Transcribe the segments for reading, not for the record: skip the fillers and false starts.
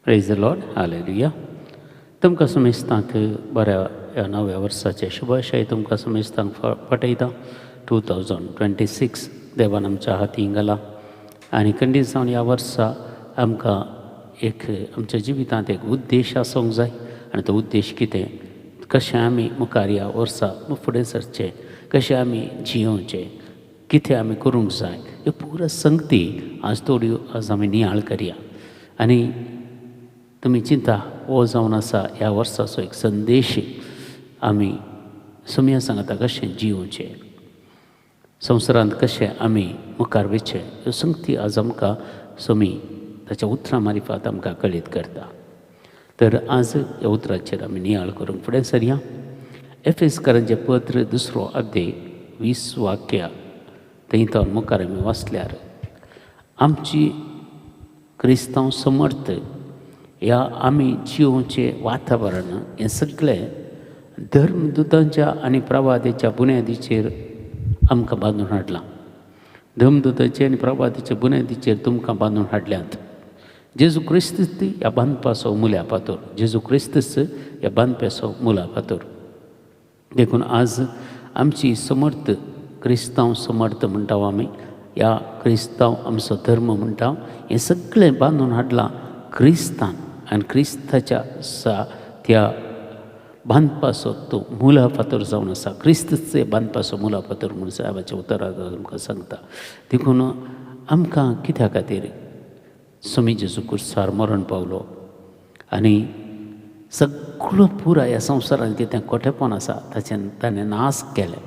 Praise the Lord. Hallelujah. तुमकां समेस्तांक बऱ्या ह्या नव्या वर्साचे शुभाशय तुमकां समेस्तांक पठयता. 2026 देवान आमच्या हातीन घाला आनी खंडीत जावन ह्या वर्सा आमकां एक आमच्या जिवितांत एक उद्देश आसूंक जाय. आनी तो उद्देश कितें, कशें आमी मुखार ह्या वर्सा फुडें सरचें, कशें आमी जियोवचें, कितें आमी करूंक जाय, ह्यो पुरा संगती आज थोड्यो आज आमी नियाळ करया. आनी तुमी चिंता, हो जावन आसा ह्या वर्साचो एक संदेश, आमी सोमया सांगता कशें जियोवचें, संवसारांत कशें आमी मुखार वचचें. ह्यो संगती आज आमकां सोमी ताच्या उतरां मारिफात आमकां कळीत करता. तर आज ह्या उतराचेर आमी नियाळ करूंक फुडें सरया. एफेसकारांचें पत्र, दुसरो अध्याय, 20 वाक्या थंय तो मुखार आमी वाचल्यार, आमची क्रिस्तांव समर्थ ह्या आमी जियोवचें वातावरण हें सगळें धर्मदुतांच्या आनी प्रवादेच्या बुन्यादीचेर आमकां बांदून हाडलां. धर्मदुताचे आनी प्रवादेच्या बुन्यादीचेर तुमकां बांदून हाडल्यात. जेजू क्रिस्तूच ह्या बांदपाचो मुल्या फातर. जेजू क्रिस्तूच ह्या बांदप्याचो मुला फातर. देखून आज आमची समर्थ, क्रिस्तांव समर्थ म्हणटा आमी, ह्या क्रिस्तांव आमचो धर्म म्हणटा, हें सगळें बांदून हाडलां क्रिस्तान. आनी क्रिस्ताच्या सा त्या बांदपाचो तो मुला फातर जावन आसा. क्रिस्तूच बांदपाचो मुला फातर म्हूण सायबाच्या उतरांत आमकां सांगता. देखून आमकां कित्या खातीर सोमी जेजू कुर्सार मरण पावलो आनी सगळो पुराय ह्या संवसारांत कितें खोटेपण आसा ताचें ताणें नाश केलें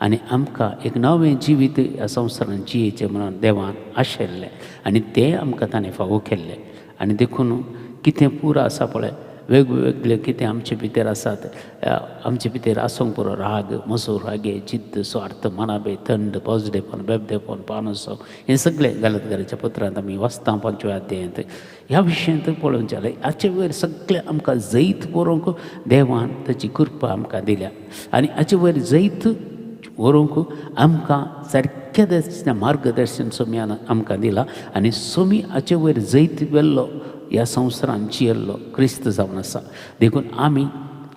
आनी आमकां एक नवें जिवीत ह्या संवसारांत जियेचें म्हणून देवान आशिल्लें आनी तें आमकां ताणें फावो केल्लें. आनी देखून कितें पुरो आसा पळय, वेगवेगळे कितें आमचे भितर आसात, आमचे भितर आसूंक पुरो, राग, मसूर, रागे, जिद्द, स्वार्थ, मनाबे, थंड, पोजडेपण, बेबदेपण, पानसो, हें सगळें गलतकाराच्या पत्रांत आमी वाचता पांचव्या अध्यायांत. ह्या विशयांत पळोवंक जालें, हाचे वयर सगळें आमकां जैत बरोवंक देवान ताची कृपा आमकां दिल्या. आनी हाचे वयर जैत व्हरूंक आमकां सारकें दर्शन, मार्गदर्शन सोम्यान आमकां दिलां. आनी सोमी हाचे वयर जैत व्हेल्लो, ह्या संवसारान जियेल्लो क्रिस्त जावन आसा. देखून आमी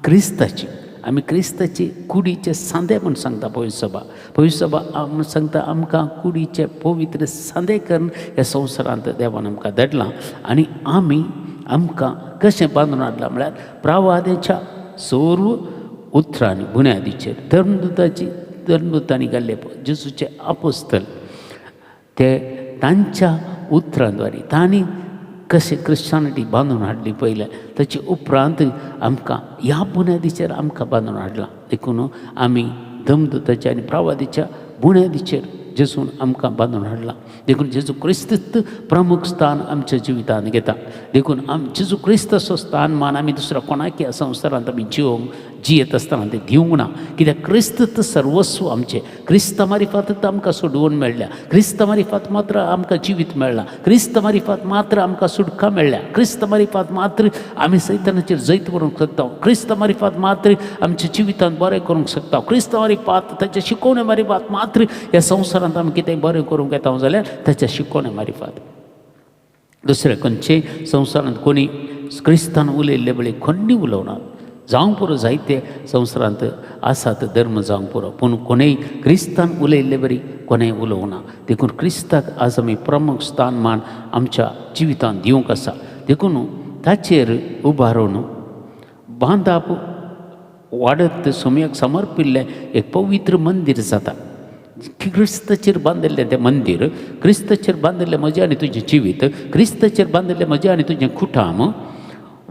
क्रिस्ताची कुडीचे सांदे म्हूण सांगता पवित्र सभा. पवित्र सभा म्हूण सांगता, आमकां कुडीचे पवित्र सांदे करून ह्या संवसारांत देवान आमकां धाडलां. आनी आमी आमकां कशें बांदून हाडलां म्हळ्यार प्रवादेच्या सर्व उतरांनी बुन्यादीचेर, धर्मदुताची, धर्मदुतांनी घाल्ले जेजूचे आपोस्तल ते तांच्या उतरांद्वारी तांणी कशें क्रिश्चानिटी बांदून हाडली पयलें, ताचे उपरांत आमकां ह्या बुन्यादीचेर आमकां बांदून हाडलां. देखून आमी धर्मदुताच्या आनी प्रवादीच्या बुन्यादीचेर जेजून आमकां बांदून हाडलां. देखून जेजू क्रिस्त प्रमुख स्थान आमच्या जिवितांत घेता. देखून जेजू क्रिस्ताचो स्थान मान आमी दुसऱ्या कोणाक ह्या संवसारांत आमी जिवंक जियेत आसतना तें दिवंक ना. कित्याक क्रिस्त सर्वस्व आमचें. क्रिस्ता मारिफात आमकां सोडवण मेळ्ळ्या. क्रिस्ता मारिफात मात्र आमकां जिवीत मेळ्ळां. क्रिस्ता मारिफात मात्र आमकां सुटका मेळ्ळ्या. क्रिस्ता मारिफात मात्र आमी सैतानाचेर जैत व्हरूंक शकता. क्रिस्ता मारिफात मात्र आमच्या जिवितांत बरें करूंक शकता. क्रिस्ता मारिफात, ताच्या शिकोवणे मारिफात मात्र ह्या संवसारांत आमी कितें बरें करूंक येता जाल्यार ताच्या शिकोवणे मारिफात. दुसरें खंयचे संवसारांत कोणी क्रिस्तान उलयल्ले बळी कोण्णी उलोवना. जावंक पुरो, जायते संवसारांत आसात धर्म जावंक पुरो, पूण कोणूय क्रिस्तान उलयल्ले बरी कोणेय उलोवना. देखून क्रिस्ताक आज आमी प्रमुख स्थान मान आमच्या जिवितांत दिवंक आसा. देखून ताचेर उबारून बांदाप वाडत सोमयाक समर्पिल्लें एक पवित्र मंदीर जाता. क्रिस्ताचेर बांदिल्लें तें मंदीर, क्रिस्ताचेर बांदिल्लें म्हजें आनी तुजें जिवीत, क्रिस्ताचेर बांदिल्लें म्हजें आनी तुजें कुटाम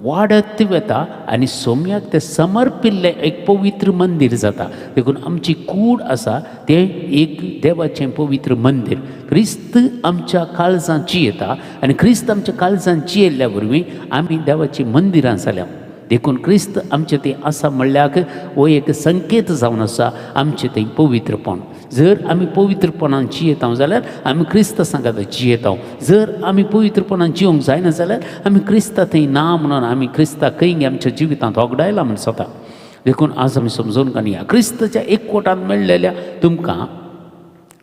वाडत वता आनी सोम्याक तें समर्पिल्लें एक पवित्र मंदीर जाता. देखून आमची कूड आसा तें एक देवाचें पवित्र मंदीर. क्रिस्त आमच्या काळजांत जियेता आनी क्रिस्त आमच्या काळजांत जियेल्ल्या वरवीं आमी देवाचीं मंदिरां जाल्या. देखून क्रिस्त आमचे थंय आसा म्हणल्यार हो एक संकेत जावन आसा आमचें थंय पवित्रपण. जर आमी पवित्रपणान जियेता जाल्यार आमी क्रिस्ता सांगात जियेता. जर आमी पवित्रपणान जिवंक जायना जाल्यार आमी क्रिस्ता थंय ना म्हणून आमी क्रिस्ता खंय आमच्या जिवितांत होगडायला म्हण जाता. देखून आज आमी समजून घालया, क्रिस्ताच्या एकवटान मेळ्ळेल्या तुमकां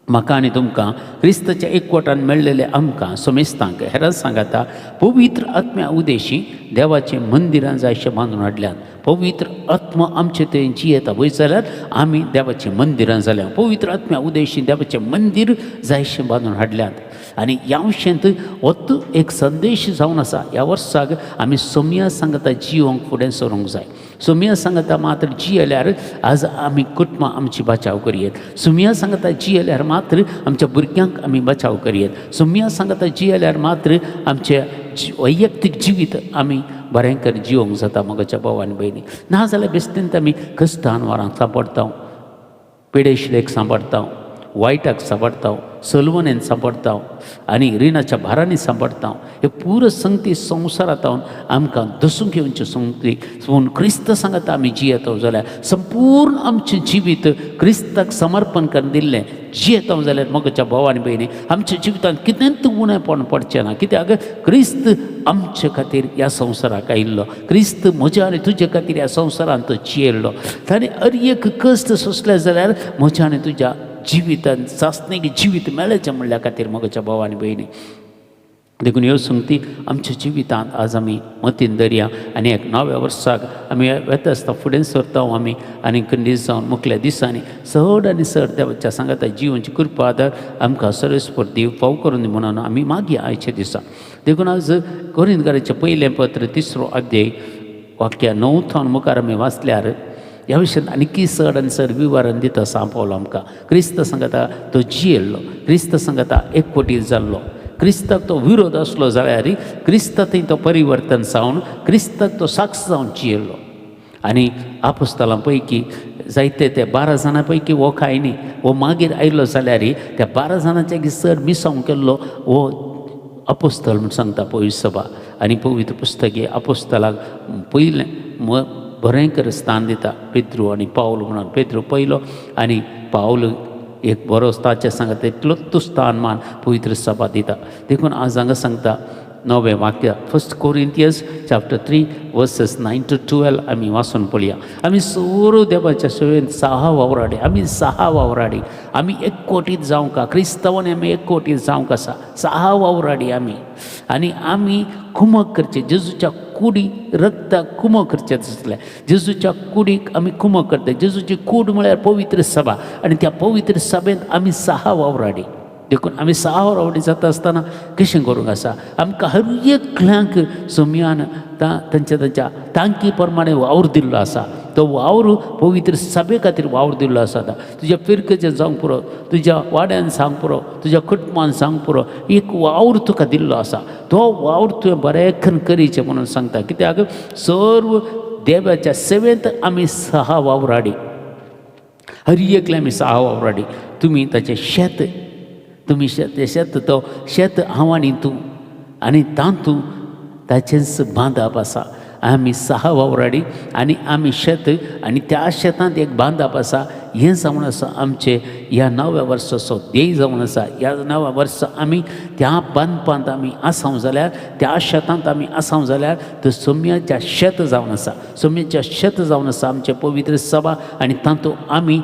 म्हाका आनी तुमकां क्रिस्ताच्या एकवटान मेळ्ळेले आमकां समेस्तांक हेरांत सांगाता पवित्र आत्म्या उदेशी देवाचें मंदिरां जायशें बांदून हाडल्यात. पवित्र आत्मा आमचे थंय जियेता वयर जाल्यार आमी देवाचीं मंदिरां जाल्या. पवित्र आत्म्या उदेशी देवाचें मंदीर जायशें बांदून हाडल्यात. आनी ह्या विशयांत होच एक संदेश जावन आसा. ह्या वर्साक आमी सोमया सांगाता जिवंक फुडें सरूंक जाय. सोमया सांगाता मात्र जियेल्यार आज आमी कुटुंबां आमची बचाव करयेत. सोमया सांगाता जियेल्यार मात्र आमच्या भुरग्यांक आमी बचाव करयेत. सोमया सांगाता जियेल्यार मात्र आमचें वैयक्तीक जिवीत आमी बरें कर जिवंक जाता म्हज्या भाव आनी भयणी. नाजाल्यार बेश्टेंत आमी क्रिस्तान वारांक सांपडटा, पिडेशिलेक सांपडटा, वायटाक सांपडटा, सलवणेन सांपडटा आनी रिणाच्या भारांनी सांपडटा. हे पुरो संगती संवसारांत आमकां दसूंक येवची संगती. पूण क्रिस्त सांगाता आमी जियेता जाल्यार संपूर्ण आमचें जिवीत क्रिस्ताक समर्पण करून दिल्लें जियेता जाल्यार म्हज्या भाव आनी भयणी आमच्या जिवितांत कितेंच उणेपण पडचें ना. कित्याक क्रिस्त आमचे खातीर ह्या संवसाराक आयिल्लो, क्रिस्त म्हज्या आनी तुजे खातीर ह्या संवसारांत तो जियेल्लो. ताणें हर एक कश्ट सोंसले जाल्यार म्हज्या आनी तुज्या जिवितान सासणीक जिवीत मेळचें म्हणल्या खातीर म्हज्या भाव आनी भयणी. देखून ह्यो संगती आमच्या जिवितांत आज आमी मतीन धरया आनी एक नव्या वर्साक आमी वेता आसतना फुडें सरता आमी आनी खंडीत जावन मुखल्या दिसांनी चड आनी चड देवाच्या सांगाता जिवनची कृपा आदार आमकां सरस्पर देव फाव करून दी म्हणून आमी मागया आयच्या दिसा. देखून आज कोरिंदकाराचें पयलें पत्र 3 अध्याय वाक्या 9 थावन मुखार आमी वाचल्यार ह्या विशयांत आनीकय चड आनी चड विवरण दिता सांपवलो आमकां. क्रिस्त सांगाता तो जियेल्लो, क्रिस्त सांगाता एकवटीत जाल्लो, क्रिस्ताक तो विरोध आसलो जाल्यार क्रिस्ता थंय तो परिवर्तन जावन क्रिस्ताक तो साक्ष जावन जियेल्लो. आनी आपोस्तलां पैकी जायते ते 12 जाणां पैकी हो कांय न्ही, हो मागीर आयलो जाल्यार त्या 12 जाणांच्या चड मिसांव केल्लो हो अपोस्तल म्हूण सांगता पवित्र सभा. आनी पवित्र पुस्तके अपोस्तलाक पयलें बरें कर स्थान दिता पेद्रू आनी पावल म्हणून. पेद्रू पयलो आनी पावल एक बरो ताचें सांगता इतलोच स्थानमान पवित्र सभा दिता. देखून आज हांगा सांगता 9वें वाक्य 1 कोरिंथियस चॅप्टर 3 वर्सेस 9 to 12 आमी वाचून पळया. आमी सोरो देवाच्या सेवेन 6 वावराडी, आमी 6 वावराडी, आमी एकवटीत जावंक क्रिस्तांवांनी आमी एकवटीत जावंक आसा. 6 वावराडी आमी आनी आमी कुमक करचें जेजूच्या कुडी रक्ताक कुमक करचें दिसलें. जेजूच्या कुडीक आमी कुमक करता. जेजूची कूड म्हळ्यार पवित्र सभा आनी त्या पवित्र सभेंत आमी 6 वावराडी. देखून आमी 6 वावराडी जाता आसतना कशें करूंक आसा आमकां हर एकल्यांक सोमयान तांच्या तांच्या तांकी प्रमाणे वावर दिल्लो आसा. तो वावर पवित्र सभे खातीर वावर दिल्लो आसा. आतां तुज्या फिरकेचें जावंक पुरो, तुज्या वाड्यान सांग पुरो, तुज्या कुटुंबान सांग पुरो, एक वावर तुका दिल्लो आसा. तो वावर तुवें बरें करीचें म्हणून सांगता. कित्याक सर्व देवाच्या सेवेंत आमी 6 वावराडी, हर एकले आमी 6 वावराडी. तुमी ताचें शेत, तुमी शेत शेत तो शेत हांव आनी तूं आनी तातूंत ताचेंच बांदप आसा. आमी 6 वावराडी आनी आमी शेत आनी त्या शेतांत एक बांदप आसा. हें जावन आसा आमचें ह्या नव्या वर्साचो ध्येय जावन आसा. ह्या नव्या वर्सा आमी त्या बांदपांत आमी आसाव जाल्यार, त्या शेतांत आमी आसाव जाल्यार तो सोम्याच्या शेत जावन आसा. सोम्याच्या शेत जावन आसा आमचें पवित्र सभा आनी तातूंत आमी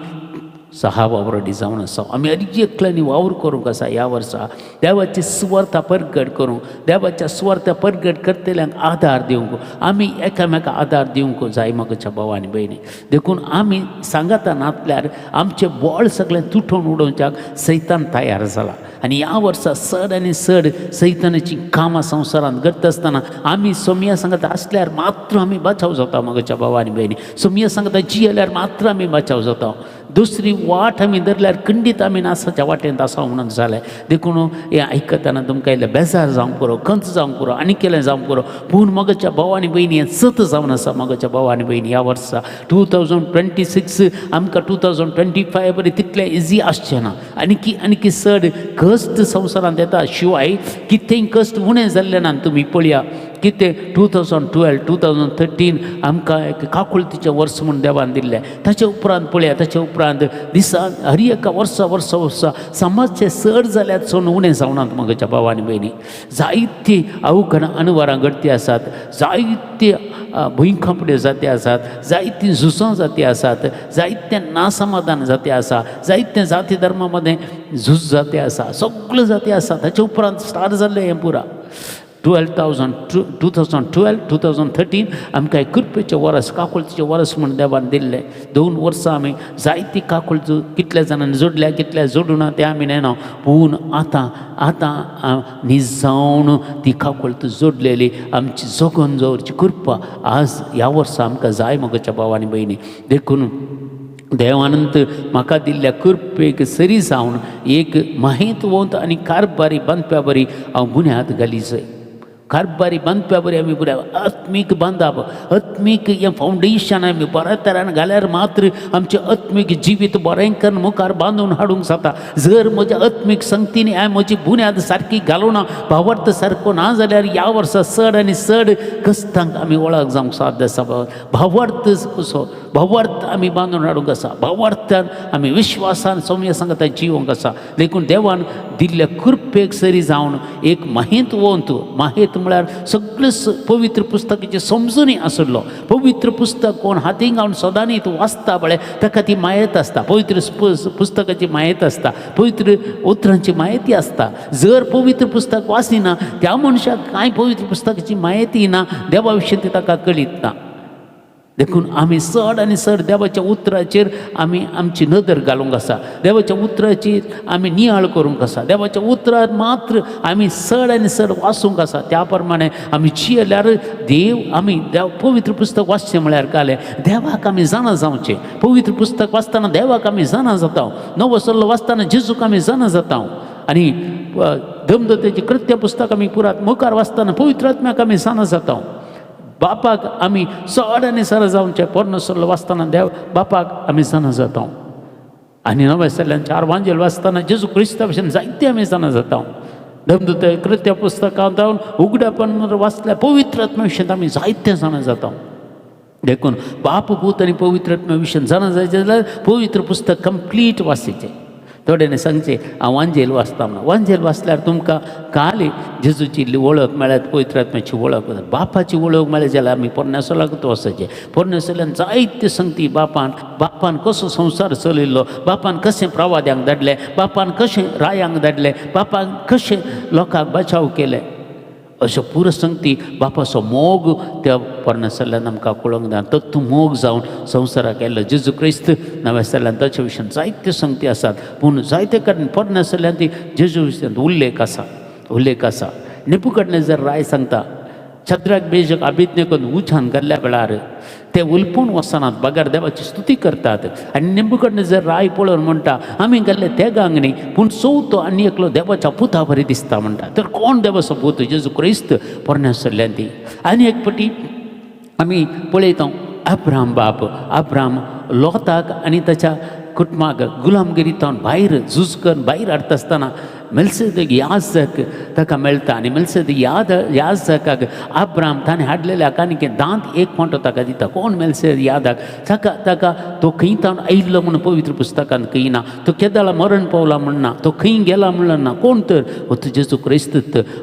6 वावराडी जावन आसा. आमी हर एकल्यांनी वावर करूंक आसा ह्या वर्सा. देवाची सुवार्था परगट करूंक, देवाच्या सुवार्था परगट करतल्यांक आदार दिवंक, आमी एकामेका आदार दिवंक जाय म्हज्या भाव आनी भयणी. देखून आमी सांगाता नातल्यार आमचें बळ सगळें तुटोवन उडोवच्याक सैतान तयार जाला. आनी ह्या वर्सा चड आनी चड सैतानाचीं कामां संवसारांत घडटा आसतना आमी सोमया सांगाता आसल्यार मात्र आमी बचाव जाता म्हज्या भाव आनी भयणी. सोमया सांगाता जियेल्यार मात्र आमी बचाव जाता. दुसरी वाट आमी धरल्यार खंडीत आमी नासाच्या वाटेंत आसा म्हणून जालें. देखून हें आयकतना तुमकां इल्लें बेजार जावंक पुरो, खंत जावंक पुरो, आनी केलें जावंक पुरो, पूण म्हज्या भाव आनी भयणी हें सत जावन आसा. म्हज्या भाव आनी भयणी ह्या वर्सा 2026 आमकां 2025 बरें तितलें इजी आसचें ना. आनीकी आनीकी चड कश्ट संवसारांत येता. शिवाय कितेंय कश्ट उणें जाल्लें ना. तुमी पळया कितें 2012 2013 आमकां एक काकुळतीचें वर्स म्हूण देवान दिल्लें. ताचे उपरांत पळया, ताचे उपरांत दिसान हर एका वर्सा वर्सा वर्सा समाजचे चड जाल्यार सोन उणें जावनात म्हज्या भाव आनी भयणी. जायतीं अवघड अणवरां घडती आसात, जायती भुंयकांपड्यो जाती आसात, जायतीं झुजां जाती आसात, जायतें नासमाधान जाती आसा, जायतें जाती धर्मा मदें झूज जाती आसा, सगळ्यो जाती आसा. ताचे उपरांत स्टार्ट जाल्लें हें पुरा 2012, 2013. आमकां एक कृपेचें वरस, काकुळतीचें वरस म्हूण देवान दिल्लें. 2 वर्सां आमी जायती काकुळत कितल्या जाणांनी जोडल्या, कितल्या जोडूना तें आमी नेणा. पूण आतां आतां निजावन ती काकुळत जोडलेली आमची जगोन दवरची कृपा आज ह्या वर्सा आमकां जाय, म्हज्या भाव आनी भयणी. देखून देवानंत म्हाका दिल्ल्या कृपेक सरी जावन एक माहितवंत आनी कारबारी बांदप्या बरी हांव बुन्याद घाली जाय. कारबारी बांदप्या बरी आमी बऱ्या आत्मीक बांदप, आत्मीक हें फावंडेशन आमी बऱ्या तरान घाल्यार मात्र आमचें आत्मीक जिवीत बरें करून मुखार बांदून हाडूंक जाता. जर म्हज्या आत्मीक संगतीन हांवें म्हजी बुन्याद सारकी घालूना, भावार्थ सारको ना जाल्यार ह्या वर्सा चड आनी चड कश्टांक आमी वळख जावंक साध्य आसा. भावार्थ कसो, भावार्थ आमी बांदून हाडूंक आसा. भावार्थान आमी विश्वासान सौम्य सांगता जिवंक आसा. देखून देवान दिल्ल्या कृपेक सरी जावन एक माहितवंत, माहित म्हळ्यार सगळे पवित्र पुस्तकाची समजुनी आशिल्लो. पवित्र पुस्तक कोण हातीन घालून सदांनी वाचता पळय, ताका ती मायत आसता, पवित्र पुस्तकाची मायत आसता, पवित्र उतरांची म्हायती आसता. जर पवित्र पुस्तक वाचिना त्या मनशाक कांय पवित्र पुस्तकाची म्हायती ना, देवा विशीं ती ताका कळीत ना. देखून आमी चड आनी चड देवाच्या उतराचेर आमी आमची नदर घालूंक आसा. देवाच्या उतराचेर आमी नियाळ करूंक आसा. देवाच्या उतरार मात्र आमी चड आनी चड वाचूंक आसा. त्या प्रमाणे आमी जियेल्यार देव आमी देव पवित्र पुस्तक वाचचें म्हळ्यार कालें देवाक आमी जाणा जावचें. पवित्र पुस्तक वाचतना देवाक आमी जाणा जाता. नवो सल्लो वाचतना जेजूक आमी जाणा जाता. आनी धमधत्याची कृत्य पुस्तक आमी पुरात मुखार वाचतना पवित्र आत्म्याक आमी जाणा जाता. बापाक आमी चड आनी सर जावचें. पोरणो सल्लो वाचतना देव बापाक आमी जाणा जाता. आनी नव्या सल्ल्यान चार वांजेल वाचतना जेजू क्रिस्ता भशेन जायते आमी जाणा जाता. धमदूत कृत्य पुस्तकां जावन उगडापण वाचल्यार पवित्र आत्म्या विशयांत आमी जायते जाणा जाता. देखून बाप, पूत आनी पवित्र आत्म्या विशयान जाणा जायचें जाल्यार पवित्र पुस्तक कंप्लीट वाचिचें. थोड्यांनी सांगचें, हांव वांजेल वाचता म्हणून. वांजेल वाचल्यार तुमकां काल जेजूची इल्ली वळख मेळ्ळ्यात, पवित्र आत्म्याची वळख, बापाची वळख मेळ्ळी जाल्यार आमी पोरण्या सोलाकूच वचचें. पोरण्या सोल्यान जायते संगती, बापान बापान कसो संवसार चलयल्लो, बापान कशें प्रवाद्यांक धाडले, बापान कशें रायांक धाडले, बापान कशें लोकांक बचाव केले, अश्यो पुरो संगती, बापाचो मोग त्या पोरण्या सल्ल्यान आमकां कळोंक ना. तो तूं मोग जावन संवसाराक आयलो जेजू क्रिस्त. नव्या सल्ल्यान ताच्या विशयान जायत्यो संगती आसात, पूण जायते कडेन पोरण्या सल्ल्यान ती जेजू विशयान उल्लेख आसा, उल्लेख आसा. नेबुकदनेझर राय सांगता, शद्राक, मेशक, अबेदनगोन उचान घाल्ल्या वेळार ते उलपून वचनात, बगर देवाची स्तुती करतात. आनी नेबुकदनेझर राय पळोवन म्हणटा, आमी घाल्ले तेगांक न्ही, पूण चवथो आनी एकलो देवाच्या पुता बरी दिसता म्हणटा. तर कोण देवाचो पूत? जेजू क्रिस्त. पोरण्या सल्ल्यान ती. आनी एक पटी आमी पळयता, अब्राम बाप, अब्राम लोताक आनी ताच्या कुटुंबाक गुलामगिरींतल्यान भायर झूज करून भायर हाडटा आसतना मेल्सेदेक याजक ताका मेळटा. आनी मेल्सेदेक याजकाक अब्राम ताणें हाडलेल्या कानिके दांत एक फावटो ताका दिता. कोण मेल्सेदेक यादक? ताका ताका तो खंय तावन आयिल्लो म्हणून पवित्र पुस्तकान खंय ना. तो केदाळा मरण पावला म्हण ना. तो खंय गेला म्हणलं ना. कोण तर हो तो जेजू क्रिस्त.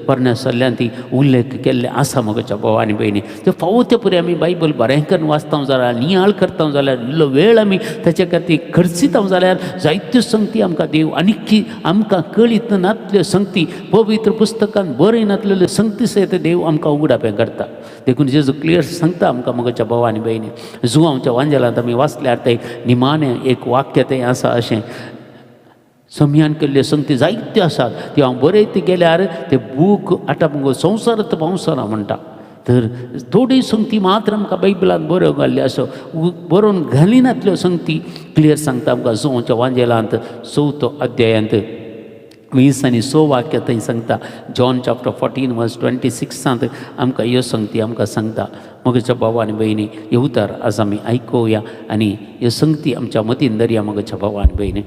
पोरण्या सल्ल्यान ती उल्लेख केल्ले आसा. म्हज्या भाव आनी भयणी, ते फावो ते परी आमी बायबल बरें करून वाचता जाल्यार, नियाळ करता जाल्यार, इल्लो वेळ आमी ताच्या खातीर खर्चिता जाल्यार जायत्यो संगती आमकां देव आनीक आमकां कळीत नातल्यो संगती, पवित्र पुस्तकान बरय नातलेल्यो संगती सयत देव आमकां उगडापें करता. देखून जेजू क्लियर सांगता आमकां. म्हज्या भाव आनी भयणी, जुवांवच्या वांजेलांत आमी वाचल्यार ते निमाणें एक वाक्य तें आसा अशें, समयान केल्ल्यो संगती जायत्यो आसात, त्यो हांव बरयत गेल्यार ते बूक आतां मुगो संवसारांत पावसना म्हणटा. तर थोडी संगती मात्र आमकां बायबलान बरोवन घाल्ल्यो आसा, बरोवन घालिनातल्यो संगती क्लियर सांगता आमकां. जुवांच्या वांजेलांत चवथो अध्यायांत 20 आनी 6 वाक्य थंय सांगता. जॉन चॅप्टर 14 वर्स 26 आमकां ह्यो संगती आमकां सांगता. म्हज्या भाव आनी भयणी, हे उतर आज आमी आयकुया आनी ह्यो संगती आमच्या मतीन धरया. म्हज्या भाव आनी भयणी,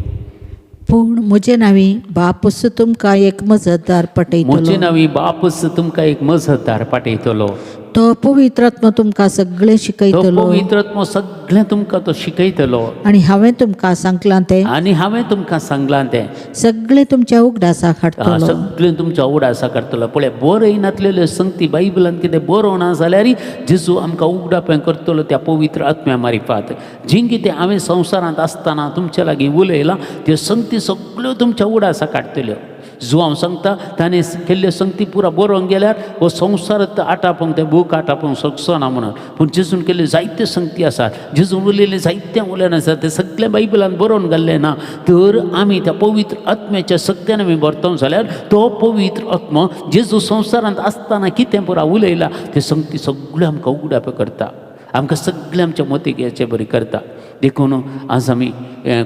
पूण म्हजे नांवी बापूस तुमकां एक मजतदार म्हजे पाठयतलो. नांवी बापूस तुमकां एक मजतदार पाठयतलो. तो पवित्र आत्मो तुमकां सगळें तो शिकयतलो पवित्र आत्मो सगळें तुमकां तो शिकयतलो. आनी हांवें तुमकां सांगलां तें आनी हांवें तुमकां सांगलां तें सगळें तुमच्या उगडासाक हाडटलो. सगळें तुमच्या उगडासा करतलो. पळय बरयनातलेल्यो संगती बायबलान कितें बरोवना जाल्यार जेजू आमकां उगडापें करतलो त्या पवित्र आत्म्या मारिफात. जीं कितें हांवें संवसारांत आसतना तुमच्या लागीं उलयलां त्यो संगती सगळ्यो तुमच्या उगडासा काडटल्यो. जो हांव सांगता ताणें केल्ल्यो संगती पुरा बरोवंक गेल्यार हो संवसार आटापोवंक ते बूक आटापोवंक शकचो ना म्हणून. पूण जेजून केल्ल्यो जायत्यो संगती आसात, जेजून उलयल्ले जायते उलयन आसात, ते सगळें बायबलान बरोवन घाल्लें ना तर आमी त्या पवित्र आत्म्याच्या सक्त्यान आमी भरतलो जाल्यार तो पवित्र आत्मो जेजू संवसारांत आसतना कितें पुरा उलयला ते संगती सगळ्यो आमकां उगडाप करता, आमकां सगळें आमच्या मतीक येचे बरी करता. देखून आज आमी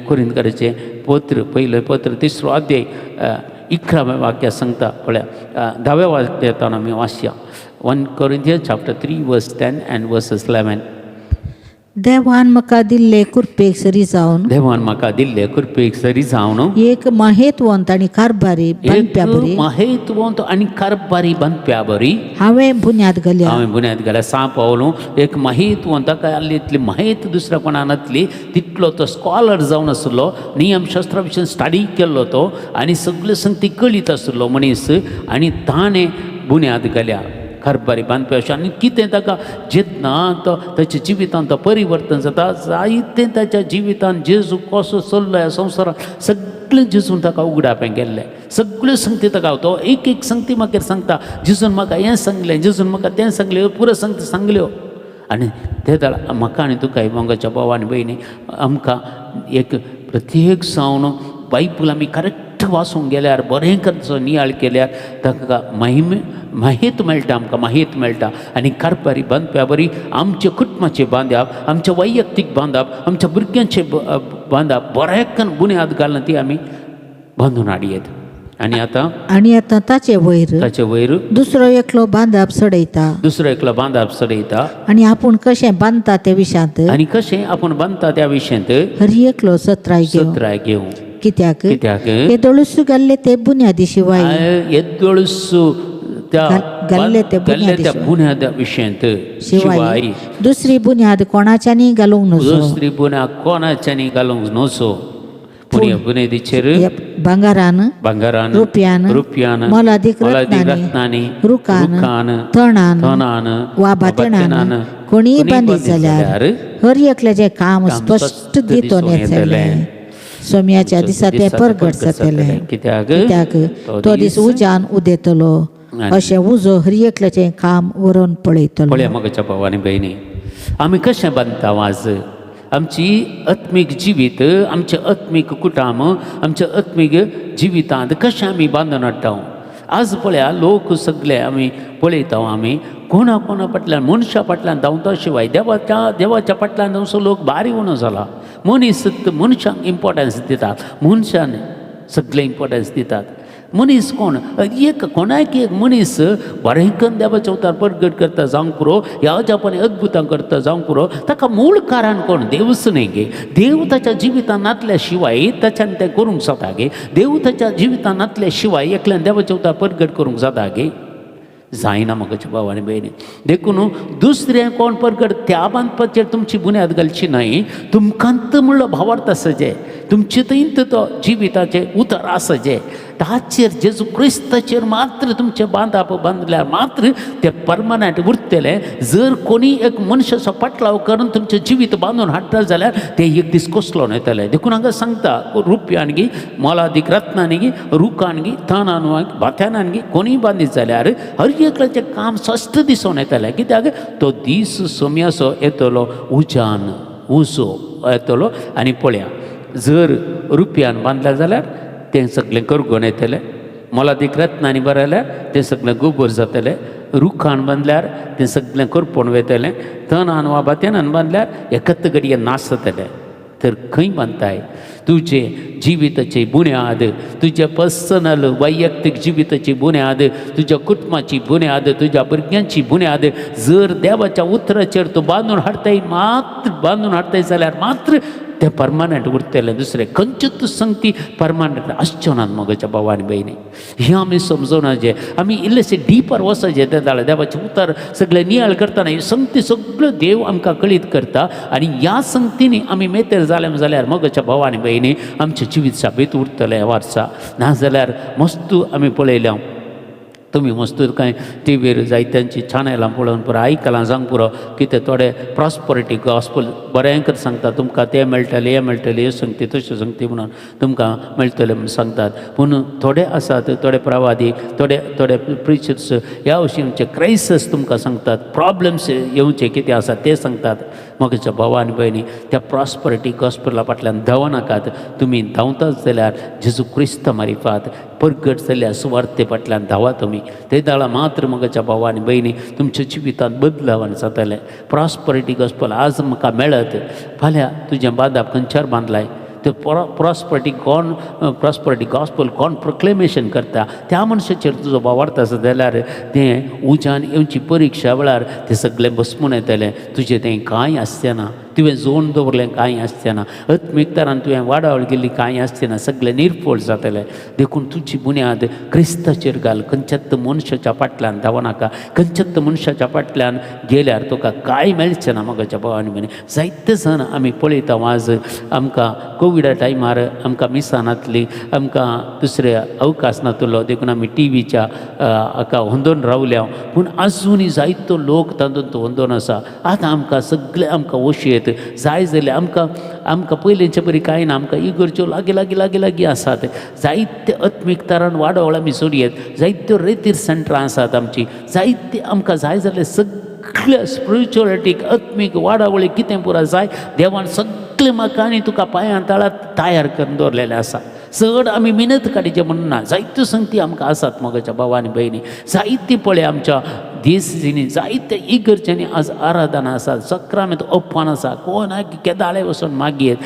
कोरिंतकाराचें पत्र पयलें पत्र 3 अध्याय 11व्या वाक्या सांगता. पळया 10व्या वाक्यान आमी वाचया 1 Corinthians chapter 3 verse 10 and verses 11. देवान म्हाका दिल्ले कृपेक सरी जावन, देवान म्हाका दिल्ले कृपेक सरी जावन, एक माहेतवंत आनी कारभारी बांदप्या बरी, माहेतवंत आनी कारभारी बांदप्या बरी हांवें बुन्याद घाल्या. हांवें बुन्याद घाल्या. सां पावलो एक माहेतवंत, ताका आहली इतली माहेत दुसऱ्या कोणा नातली, तितलो तो स्कॉलर जावन आसलो, नियमशास्त्रा विशीं स्टडी केल्लो तो आनी सगळे संगती कळीत आसलो मनीस आनी ताणें बुन्याद घाल्या कारभारी बांदपी अशें. आनी कितें ताका जेन्ना तो ताच्या जिवितांत तो परिवर्तन जाता, जायतें ताच्या जिवितांत जेजू कसो चल्लो ह्या संवसारांत सगळें जेजून ताका उगडापें केल्लें, सगळ्यो संगती ताका तो एक एक संगती मागीर सांगता, जेजून म्हाका हें सांगलें, जेजून म्हाका तें सांगलें, पुरो संगती सांगल्यो. आनी ते दाळ म्हाका आनी तुका मोगाच्या भाव आनी भयणी आमकां एक प्रत्येक जावन बायबल आमी करेक्ट वाचूंक गेल्यार, बरें करचो नियाळ केल्यार ताका माहेत मेळटा, आमकां माहेत मेळटा. आनी कारभारी बांदप्या बरी आमच्या कुटुंबाचें बांदप, आमच्या वैयक्तीक बांदप, आमच्या भुरग्यांचें बांदप बरें बुन्याद घालून ती आमी बांदून हाडयेत. आनी आतां आनी आतां ताचे वयर, ताचे वयर दुसरो एकलो बांदप चडयता, दुसरो एकलो बांदप चडयता आनी आपूण कशें बांदता ते विशयांत, आनी कशें आपूण बांदता त्या विशयांत हर एकलो सत्राय घेवं. सत्राय घेवं. कित्याक कित्याक येदोळूस घाल्ले ते बुन्यादी शिवाय, येदोळूस त्या घाल्ले ते घाल्ले त्या बुन्यादा विशयांत शिवाय दुसरी बुन्याद कोणाच्यानी घालूंक नजो. दुसरी बुन्याद कोणाच्यानी घालूंक नजो. बुन्यादीचेर भांगरान, भांगरान, रुपयान, रुपयान, मोलादीक रत्नांनी, रुखान, रुखान, तणान तणान वा भातेणान कोणीय बांदीत जाल्यार हर एकल्याचें काम स्पश्ट दितोन येतलें. सोम्याच्या दिसा तें परगट जातलें. कित्याक कित्याक तो दीस उज्यान उदेतलो, अशें उजो हर एकल्याचें काम व्हरून पळयतलो. पळया म्हज्या भाव आनी भयणी, आमी कशें बांदता आज आमची आत्मीक जिवीत, आमचें आत्मीक कुटाम, आमच्या आत्मीक जिवितांत कशें आमी बांदून हाडटा. आज पळया लोक सगळे आमी पळयता, आमी कोणा कोणा फाटल्यान, मनशा फाटल्यान धांवता शिवाय देवाच्या देवाच्या फाटल्यान धांवचो लोक भारी उणो जाला. मनीस मनशांक इम्पोर्टन्स दितात, मनशान सगळें इम्पोर्टन्स दितात. मनीस कोण एक कोणाक एक मनीस बरें करून देवाच्या अवतार परगट करता जावंक पुरो, ह्या जापानी अद्भुतां करता जावंक पुरो, ताका मूळ कारण कोण? देवच न्ही गे. देव ताच्या जिवितांत नातल्या शिवाय ताच्यान तें करूंक जाता गे? देव ताच्या जिवितांत नातल्या शिवाय एकल्यान देवाच्या अवतार परगट करूंक जाता गे? जायना म्हज्या भाव आनी भयणी. देखून दुसरें कोण परगट त्या बांदपाचेर तुमची बुन्याद घालची न्हय. तुमकां म्हणलो भावार्थ आसा जे तुमचे थंय तो जिविताचें उतर आसा जे ताचेर जेजू क्रिस्ताचेर मात्र तुमचें बांदप बांदल्यार मात्र तें परमनंट उरतलें. जर कोणी एक मनशाचो पाटलाव करून तुमचें जिवीत बांदून हाडटा जाल्यार तें एक दीस कसलो येतलें. देखून हांगा सांगता रुपयान गी, मोलादीक रत्नांनी गी, रुखान गी, तणान भात्यान गी कोणीय बांदीत जाल्यार हर एकल्याचें काम स्पश्ट दिसून येतलें. कित्याक तो दीस सोम्याचो येतलो, उज्यान उजो येतलो. आनी पळया जर रुपयान बांदल्या जाल्यार तें सगळें करगून येतलें, मोलादीक रत्नांनी बरयल्यार तें सगळें गोबर जातलें, रुखान बांदल्यार तें सगळें करपोण वयतलें, तणान वा भात्यान बांदल्यार एकत घडये नाश जातलें. तर खंय बांदताय तुजे जिविताची बुन्याद, तुज्या पर्सनल वैयक्तीक जिविताची बुन्याद, तुज्या कुटुंबाची बुन्याद, तुज्या भुरग्यांची बुन्याद जर देवाच्या उतराचेर तूं बांदून हाडताय मात्र, बांदून हाडताय जाल्यार मात्र तें परमानंट उरतलें, दुसरें खंयच्योच संगती परमानंट आसच्यो नात मगोच्या भाव आनी भयणी. हें आमी समजोना जे आमी इल्लेशें डीपर वचचें तें जाल्यार देवाचें उतर सगळें नियाळ करतना ही संगती सगळ्यो देव आमकां कळीत करता आनी ह्या संगतींनी आमी मेतेर जाले जाल्यार मगोच्या भाव आनी भयणी आमचें जिवीत साबीत उरतलें वर्सा. नाजाल्यार मस्तू आमी पळयल्या, तुमी मस्त कांय टिवीर जायत्यांची चॅनलां पळोवन पुरो आयकलां सांग पुरो कितें थोडे प्रॉस्परिटी गॉस्पल बरें कर सांगता, तुमकां तें मेळटलें हें मेळटलें, हें संगती तश्यो संगती म्हणून तुमकां मेळटलें म्हूण सांगतात. पूण थोडे आसात, थोडे प्रवादी, थोडे थोडे प्रिचर्स ह्या वशींचे क्रायसीस तुमकां सांगतात, प्रॉब्लम्स येवचे कितें आसा ते सांगतात. म्हज्या भाव आनी भयणी, त्या प्रॉस्परिटी गॉस्पला फाटल्यान धांवनाकात. तुमी धांवताच जाल्यार जेजू क्रिस्त मारिफात परगट जाल्ल्या सुवार्ते फाटल्यान धांवा तुमी. ते दाळा मात्र म्हज्या भाव आनी भयणी तुमच्या जिवितांत बदलावन जातलें. प्रॉस्परिटी गॉस्पल आज म्हाका मेळत, फाल्यां तुजें बांदाप खंयच्यार बांदलाय? ते प्रॉस्परिटी कोण, प्रॉस्परिटी गॉस्पल कोण प्रोक्लेमेशन करता त्या मनशाचेर तुजो भावार्थ आसा जाल्यार तें उज्यान येवची परिक्षा वेळार तें सगळें भस्मून येतलें. तुजें तें कांय आसचें ना, तुवें जोन दवरलें कांय आसचें ना, आत्मीक तरान तुवें वाडावळ केल्ली कांय आसचें ना, सगळें निर्फळ जातलें. देखून तुजी बुन्याद क्रिस्ताचेर घाल. खंयच्याच मनशाच्या फाटल्यान धांवनाका. खंयच्याच मनशाच्या फाटल्यान गेल्यार तुका कांय मेळचें ना म्हज्या भाव आनी भयणी. जायते जाण आमी पळयता, आज आमकां कोविडा टायमार आमकां मिसां नातली, आमकां दुसरे अवकाश नातलो, देखून आमी टिवीच्या हाका होंदोन रावल्या. पूण आजुनूय जायतो लोक तातूंत होंदोन आसा. आतां आमकां सगळें आमकां वशयेत जाय जाल्यार आमकां आमकां पयलींचे परी कांय ना. आमकां इगर्ज्यो लागीं लागीं लागीं लागीं आसात. जायते आत्मीक तरान वाडोवळ आमी सोडयेत, जायत्यो रेतीर सेंटरां आसात आमची, जायते आमकां जाय जाल्यार सगळ्या स्पिरिच्युअलिटीक आत्मीक वाडावळी कितें पुरो जाय देवान सगळें म्हाका आनी तुका पांयां तळात तयार करून दवरलेलें आसा. चड आमी मिनत काडीचें म्हणून ना. जायत्यो संगती आमकां आसात म्हज्या भाव आनी भयणी. जायती पळय आमच्या देसींनी जायते इगर्ज्यांनी आज आराधना आसा, सक्रामेंत ओपन आसा, कोणाक केदाळे वचून मागयेत.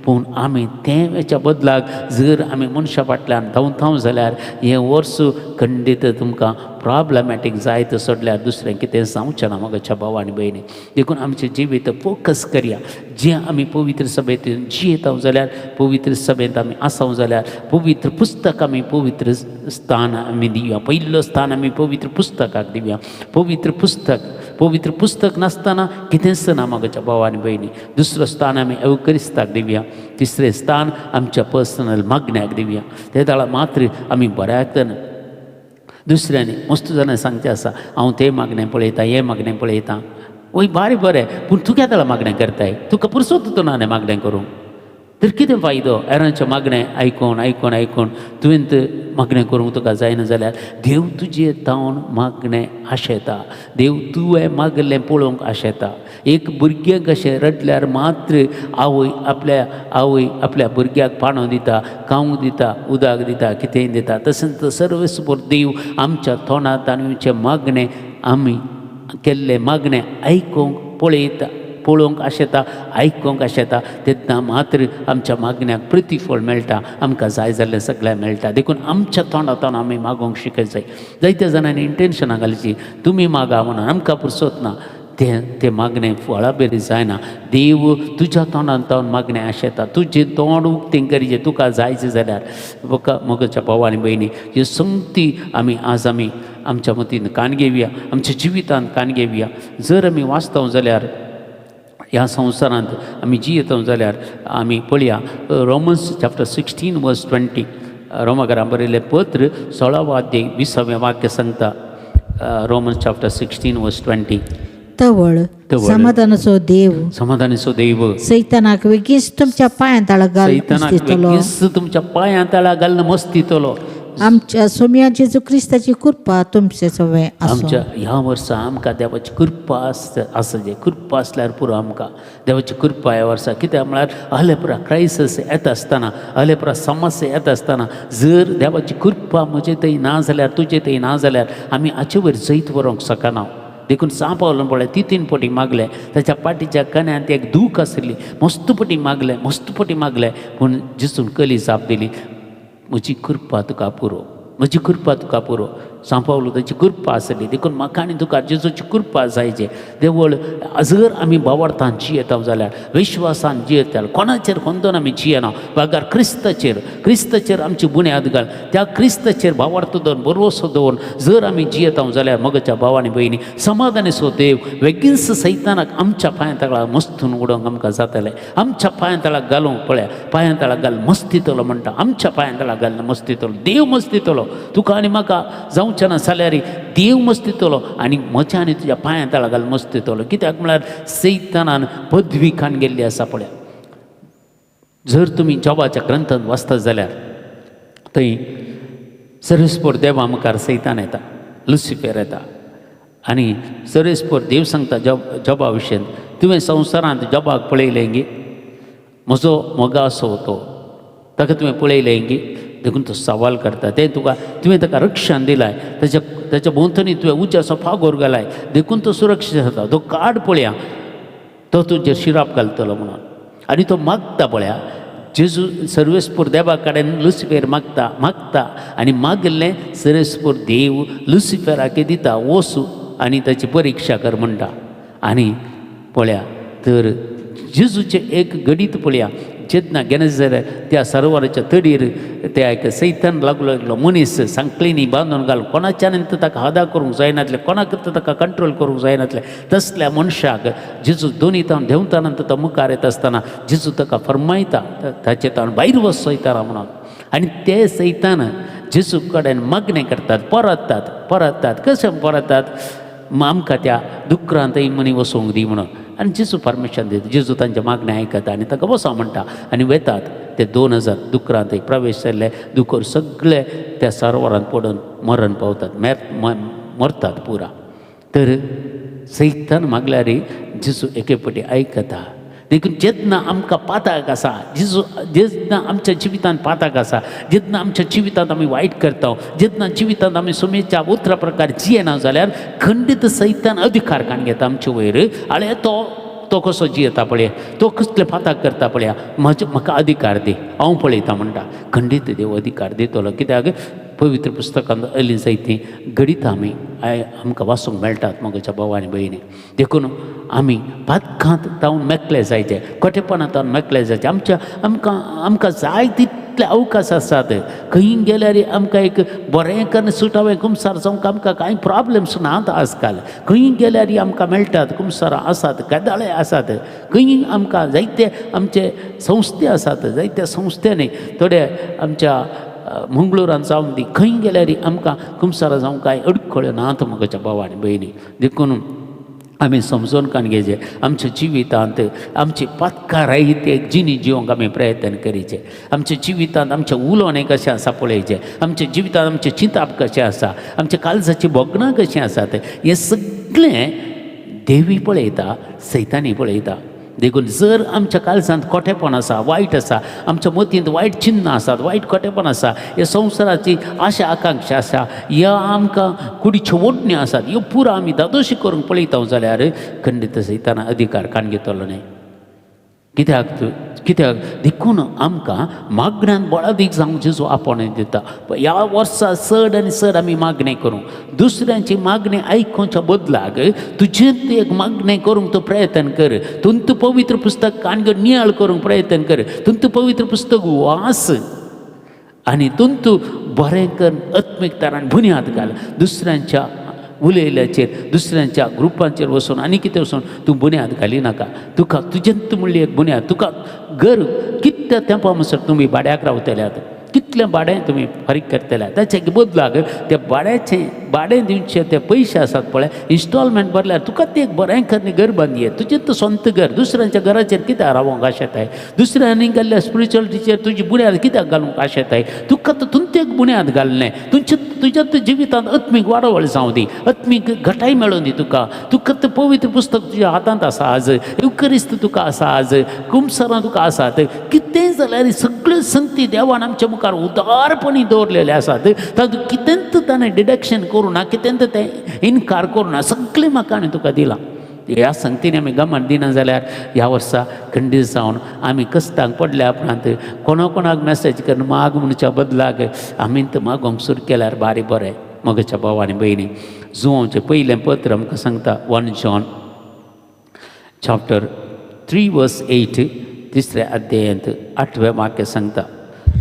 पूण आमी तें हेच्या बदलाक जर आमी मनशा फाटल्यान धांवताव जाल्यार हें वर्स खंडीत तुमकां प्रॉब्लमॅटीक जायत सोडल्यार दुसरें कितें जावचें ना म्हज्या भाव आनी भयणी. देखून आमचें जिवीत फोकस करया. जें आमी पवित्र सभेंत जियेता जाल्यार, पवित्र सभेंत आमी आसाव जाल्यार, पवित्र पुस्तक आमी पवित्र स्थान आमी दिवया. पयलो स्थान आमी पवित्र पुस्तकाक दिवया. पवित्र पुस्तक, पवित्र पुस्तक नासतना कितेंच ना म्हज्या भाव आनी भयणी. दुसरो स्थान आमी एवक्रिस्ताक दिवया. तिसरें स्थान आमच्या पर्सनल मागण्याक दिवया. ते दाळा मात्र आमी बऱ्याक दुसऱ्यांनी मस्त जाणां सांगचें आसा, हांव तें मागणें पळयतां, हें मागणें पळयतां. वय बारी बरें, पूण तूं केदाळा मागणें करताय? तुका पुरसोत ना न्ही मागणें करूंक, तर कितें फायदो हेरांचें मागणें आयकून आयकून आयकून? तुवें मागणें करूंक तुका जायना जाल्यार देव तुजे तावन मागणें आशेता. देव तुवें मागलें पळोवंक आशेता. एक भुरगें कशें रडल्यार मात्र आवय आपल्या आवय आपल्या भुरग्याक पाणो दिता, खावंक दिता, उदक दिता, कितेंय दिता, तशेंच सर्वेस्पर देव आमच्या तोंडांत आनी मागणें, आमी केल्लें मागणें आयकूंक पळयता, पळोवंक आशेता, आयकूंक आशेता. तेन्ना मात्र आमच्या मागण्याक प्रतिफळ मेळटा, आमकां जाय जाल्लें सगळें मेळटा. देखून आमच्या तोंडांतल्यान आमी मागोवंक शिकय जाय. जायत्या जाणांनी इंटेन्शनां घालची, तुमी मागा म्हणून, आमकां पुरसोत ना. तें तें मागणें फळाबेरी जायना. देव तुज्या तोंडान तावन मागणें आशेता. तुजें तोंड उक्तें करीजें तुका जायचें जाल्यार. म्हज्या भाव आनी भयणी, ह्यो संगती आमी आज आमी आमच्या मतीन कान घेवया, आमच्या जिवितांत कान घेवया. जर आमी वाचता जाल्यार, ह्या संवसारांत आमी जियेता जाल्यार आमी पळया रोमन्स चॅप्टर 16 वर्स 20. रोमाकरां बरयलें पत्र 16वो अध्याय 20वें वाक्य सांगता. रोमन्स चॅप्टर 16 वर्स 20. तवळ तवळ. समाधानाचो देव समाधानीचो देव सैतानाक वेगीच तुमच्या पांयां तळा घाल सैतानाक दितलो. वेगीच तुमच्या पांयां तळा घालून मस्तितलो. आमच्या सोमया जेजू क्रिस्ताची कृपा तुमचे सवे आसूं. आमच्या ह्या वर्सा आमकां देवाची कृपा आसता आसा. जे कृपा आसल्यार पुरो आमकां देवाची कृपा ह्या वर्सा. कित्याक म्हळ्यार अलेपरा क्रायसीस येता आसतना, अलेपरा समस्या येता आसतना जर देवाची कृपा म्हजे थंय ना जाल्यार, तुजे थंय ना जाल्यार आमी हाचे वयर जैत व्हरूंक शकना. देखून सांव पावलान पळय, ती तीन पटी मागलें. ताच्या पाटीच्या कन्यांत एक दूख आसली. मस्त पटी मागलें, मस्त पटी मागलें, पूण जेजून कली जाप दिली, म्हजी कृपा तुका पुरो, म्हजी कृपा तुका पुरो. सांपावलो ताची कृपा आसली. देखून म्हाका आनी तुका जेजूची कृपा जायची. देवळ जर आमी बावडतान जियेता जाल्यार, विश्वासान जियेता, कोणाचेर कोंदोन आमी जियेना, बगर क्रिस्ताचेर, क्रिस्ताचेर आमची बुन्याद घाल, त्या क्रिस्ताचेर भावार्थ दवरून, बरोसो दवरून जर आमी जियेता जाल्यार मगच्या भाव आनी भयणी समाधानी सो देव वेगींच सैतानाक आमच्या पांयां तळाक मस्तून उडोवंक आमकां जातलें. आमच्या पांयां तळाक घालूंक पळया, पांयां तळाक घाल मस्तितलो म्हणटा, आमच्या पांयां तळाक घाल मस्तितलो देव, मस्तितलो तुका आनी म्हाका जावचें ना जाल्यार देव मस्तितलो आनी म्हज्या आनी तुज्या पांयां तळाक घाल मस्तितलो. कित्याक म्हळ्यार सैतानान पदवी खान गेल्ली आसा. पळया, जर तुमी जॉबाच्या ग्रंथांत वाचता जाल्यार थंय सर्वेस्पोर देवा मुखार सैतान येता, लुसिफेर येता आनी सर्वेस्पोर देव सांगता जॉबा विशयन, तुवें संवसारांत जॉबाक पळयलें गी, म्हजो मोगा असो तो, ताका तुवें पळयलें गी? देखून तो सवाल करता. तें तुका तुवें ताका रक्षण दिलाय, ताच्या ताच्या भोंवतणी तुवें उज्याचो फागोर घालाय, देखून तो सुरक्षीत जाता. तो काड पळया, तो तुजेर शिराप घालतलो म्हणून. आनी तो मागता पळया, जेजू सर्वेस्पोर देवा कडेन लुसिफेर मागता, मागता आनी मागिल्लें सर्वेस्पोर देव लुसिफेराक दिता, वचू आनी ताची परिक्षा कर म्हणटा. आनी पळया तर जेजूचें एक गणीत पळया, जेन्ना गेनेझर त्या सरोवराच्या तडीर त्या एक सैतान लागलो एकलो मनीस सांकळींनी बांदून घाल, कोणाच्यान ताका हदा करूंक जायनातलें, कोणाक ताका कंट्रोल करूंक जायनातलें, तसल्या मनशाक जेजू दोनी तावन देंवताना तो मुखार येता आसतना जेजू ताका फरमायता, ताचे तावन भायर वच सैताना म्हणून. आनी ते सैतान जेजू कडेन मागणें करतात, परततात, परततात. कशें परततात? आमकां त्या दुकरांतय मनी वचोंक दी म्हणून. आनी जेजू परमिशन दिता. जेजू तांचें मागणें आयकता आनी ताका वचो म्हणटा आनी वेतात ते 2000 दुकरांतय प्रवेश जाल्ले दुकर सगळे त्या सरोवरांत पडून मरण पावतात, मरतात पुरा. तर सैतान मागल्यार जेजू एके फावटी आयकता. देखून जेन्ना आमकां पाताक आसा जेजू, जेन्ना आमच्या जिवितांत पाताक आसा, जेन्ना आमच्या जिवितांत आमी वायट करता, जेन्ना जिवितांत आमी सुमेच्या उतरा प्रकार जियेना जाल्यार खंडीत सैतान अधिकार काण घेता आमचे वयर. आळे तो तो कसो जियेता पळय, तो कसले पाताक करता पळया, म्हजे म्हाका अधिकार दी, हांव पळयता म्हणटा. खंडीत देव अधिकार दितलो. कित्याक पवित्र पुस्तकांत अली जायतीं घडितां आमी आमकां वाचूंक मेळटात म्हज्या भाव आनी भयणी. देखून आमी पातकांत जावन मेकळे जायचे, खोटेपणांत जावन मेकळे जायचे. आमच्या आमकां आमकां जाय तितले अवकाश आसात. खंय गेल्यार आमकां एक बरें करून सुटावें कुमसार जावंक आमकां कांय प्रॉब्लम्स नात. आजकाल खंय गेल्यार आमकां मेळटात, कुमसारां आसात, गदाळे आसात, खंय आमकां जायते आमचे संस्थे आसात. जायत्या संस्थेनी थोडे आमच्या मंगळुरान जावन दी, खंय गेल्यार आमकां कुमसारां जावंक कांय अडखळ्यो नात म्हज्या भाव आनी भयणी. देखून आमी समजून काण घेवचें, आमच्या जिवितांत आमची पातकां रायत एक जिणी जिवंक आमी प्रयत्न करीचे. आमच्या जिवितांत आमचें उलोवणें कशें आसा पळयचें, आमच्या जिवितांत आमचें चिंताप कशें आसा, आमच्या काळजाचीं भोगणां कशीं आसात, हें सगळें देवी पळयता, सैतानी पळयता. देखून जर आमच्या काळजांत खोटेपण आसा, वायट आसा, आमच्या मतींत वायट चिन्नां आसात, वायट खोटेपण आसा, ह्या संवसाराची आशा आकांक्षा आसा, ह्या आमकां कुडीच्यो ओडण्यो आसात, ह्यो पुरा आमी धादोशी करूंक पळयता जाल्यार खंडीत सैताना अधिकार काण घेतलो न्हय. कित्याक तूं कित्याक? देखून आमकां मागण्यान बळादीक जावंक जेजू आपोवणें दिता. ह्या वर्सा चड आनी चड आमी मागणें करूं. दुसऱ्यांची मागणें आयकुच्या बदलाक तुजें एक मागणें करूंक तूं प्रयत्न कर. तूं पवित्र पुस्तक कान नियाळ करूंक प्रयत्न कर. तूं पवित्र पुस्तक वास आनी तूं बरें कर, आत्मीक तरान बुन्याद घाल. दुसऱ्यांच्या उलयल्याचेर, दुसऱ्यांच्या ग्रुपांचेर वचून आनी कितें वचून तूं बुन्याद घाली नाका. तुका तुजेंत म्हणली एक बुन्याद. तुका घर कितल्या तेंपा म्हणसर तुमी भाड्याक रावतल्यात, कितलें भाडें तुमी फारीक करतले, ताचे बदलाक ते भाड्याचें भाडें दिवचे ते पयशे आसात पळय, इन्स्टॉलमेंट भरल्यार तुका ते एक बरें कर घर बांदये. तुजें तो स्वंत घर. दुसऱ्यांच्या घराचेर कित्याक रावोंक आशेताय? दुसऱ्यांनी घाल्ल्या स्पिरिच्युअलिटीचेर तुजी बुन्याद कित्याक घालूंक आशेताय? तुका तो तुमचें एक बुन्याद घाललें, तुमच्या तुज्या जिवितांत आत्मीक वाडवळ जावं दी, आत्मीक घटाय मेळोन दी तुका. तुका तें पवित्र पुस्तक तुज्या हातांत आसा आज, युकरिस्त तुका आसा आज, कुमसरां तुका आसात. कितेंय जाल्यार सगळ्यो संगती देवान आमच्या मुखार उदारपणी दवरलेले आसात. तातूंत कितेंच ताणें डिडक्शन करूं ना, कितेंच तें इनकार करूं ना, सगळें म्हाका आनी तुका दिलां. ह्या संगतीन आमी गमन दिना जाल्यार ह्या वर्सा खंडीत जावन आमी कश्टांक पडल्या उपरांत कोणा कोणाक मॅसेज करून माग म्हणच्या बदलाक आमी तर मागोंक सुरू केल्यार बारी बरें. मगच्या भाव आनी भयणी, जुवांचें पयलें पत्र आमकां सांगता, 1 John chapter 3 verse 8, तिसऱ्या अध्यायांत आठवें वाक्य सांगता,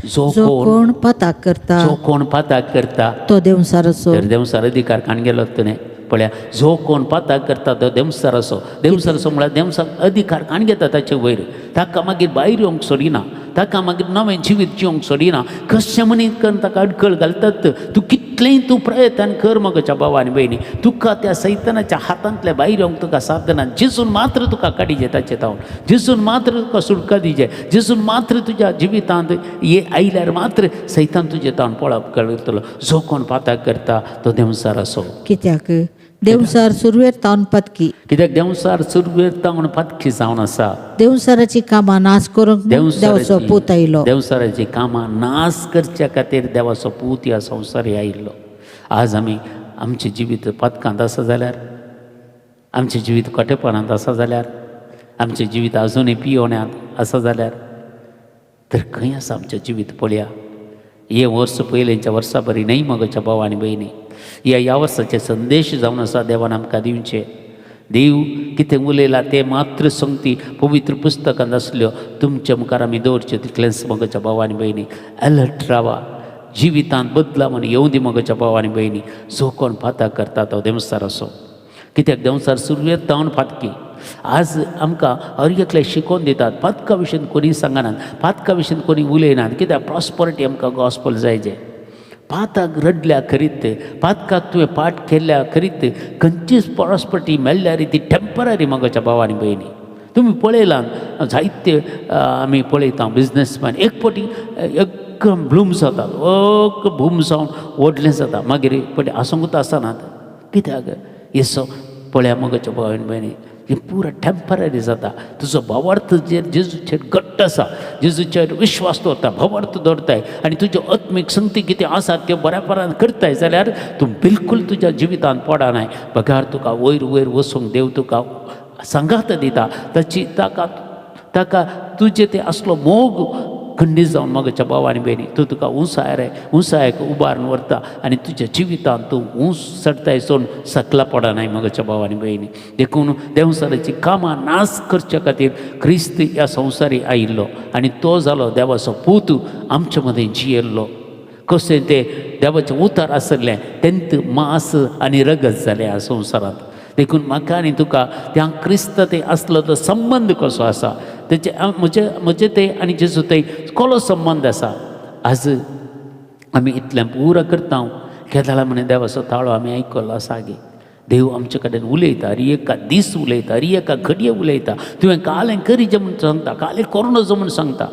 जो जो कोण कोण पाताक करता जो कोण पाताक करता तो देंवचाराचो. तर देंवचार अधिकार काण गेलो तुवें? पळया, जो कोण पाताक करता तो देंवचार असो. देंवचार असो म्हळ्यार देंवचार अधिकार काण घेता ताचे वयर. ताका मागीर भायर येवंक सोडिना, ताका मागीर नवें जिवीत जिवंक सोडिना. कशें म्हणीत करून ताका अडखळ घालतात. तूं कितलेंय तूं प्रयत्न कर मगच्या भाव आनी भयणी, तुका त्या सैतानाच्या हातांतल्या भायर येवंक तुका साधना जेजून मात्र तुका काडीजे ताचे तावन, जेजून मात्र तुका सुटका दिजे. जेजून मात्र तुज्या जिवितांत ये आयल्यार मात्र सैतान तुजे तावन पळप कळटलो. जो कोण पाताक करता तो देंवचार असो. कित्याक देंवचार सुरवेर तावन पातकी. कित्याक देंवचार सुरवेर तावन पातकी जावन आसा. देंवचाराची कामां नाश करूंक देवाचो पूत आयलो. देंवचाराची कामां नाश करच्या खातीर देवाचो पूत ह्या संवसारी आयिल्लो. आज आमी आमचें जिवीत पातकांत आसा जाल्यार, आमचें जिवीत खोटेपणांत आसा जाल्यार, आमचें जिवीत आजुनूय पियोण्यांत आसा जाल्यार, तर खंय आसा आमचें जिवीत पळया. हें वर्स पयलेंच्या वर्सा बरी न्हय मगोच्या भाव आनी भयणी. ह्या ह्या वर्साचे संदेश जावन आसा देवान आमकां दिवचे. देव कितें उलयला तें मात्र संगती पवित्र पुस्तकांत आसल्यो तुमच्या मुखार आमी दवरच्यो तितलेंच. मगोच्या भाव आनी भयणी, अलर्ट रावा. जिवितांत बदलाव येवं दी मगोच्या भाव आनी भयणी. जो कोण पाताक करता तो देंवचार असो. कित्याक देंवचार सुरवेर तावन पातकी. आज आमकां हर एकले शिकोवन दितात, पातका विशयन कोणी सांगनात, पातका विशयन कोणी उलयनात. कित्याक प्रॉस्परिटी आमकां गॉस्पल जाय. जे पाताक रडल्या खरीत, पातकाक तुवें पाठ केल्ल्या खरीत खंयचीच प्रॉस्परिटी मेळ्ळ्यार ती टेंपररी. मगोच्या भाव आनी भयणी, तुमी पळयलां जायते आमी पळयता, बिजनसमॅन एक फावटी एकदम ब्लूम जातात, एक बूम जावन व्हडलें जाता, मागीर एक फावटी आसूंकूच आसनात. कित्याक येसो पळया मगोच्या भाव आनी भयणी, हें पुरा टेंपररी जाता. तुजो भावार्थ जेर जेजूचेर घट्ट आसा, जेजूचेर विश्वास दवरता, भावार्थ दवरताय आनी तुज्यो आत्मीक संगती कितें आसात त्यो बऱ्यापणान करताय जाल्यार तूं बिलकूल तुज्या जिवितांत पडनाय. बगार तुका वयर वयर वचूंक देव तुका सांगात दिता. ताची ताका ताका तुजे ते आसलो मोग खंडीत जावन मगच्या भाव आनी भयणी, तूं तुका उंचायर उंचायक उबारून व्हरता आनी तुज्या जिवितांत तूं ऊंच चडताय सोडून सकला पडनाय मगच्या भाव आनी भयणी. देखून देंवचाराची कामां नाश करच्या खातीर क्रिस्त ह्या संवसारी आयिल्लो आनी तो जालो देवाचो पूत, आमचे मदें जियेल्लो. कशें तें देवाचें उतर आसलें तेंत मांस आनी रगत जालें ह्या संवसारांत. देखून म्हाका आनी तुका त्या क्रिस्त ते आसलो तो संबंद कसो आसा, तेचे म्हजे म्हजे ते आनी जेजू ते कोलो संबंद आसा. आज आमी इतलें पुरो करता, केदळा म्हणे देवाचो ताळो आमी आयकलो आसा गे? देव आमचे कडेन उलयता, हर एका दीस उलयता, हर एका घडये उलयता. तुवें कालें करीजे म्हूण सांगता, कालें करूं नजो म्हूण सांगता.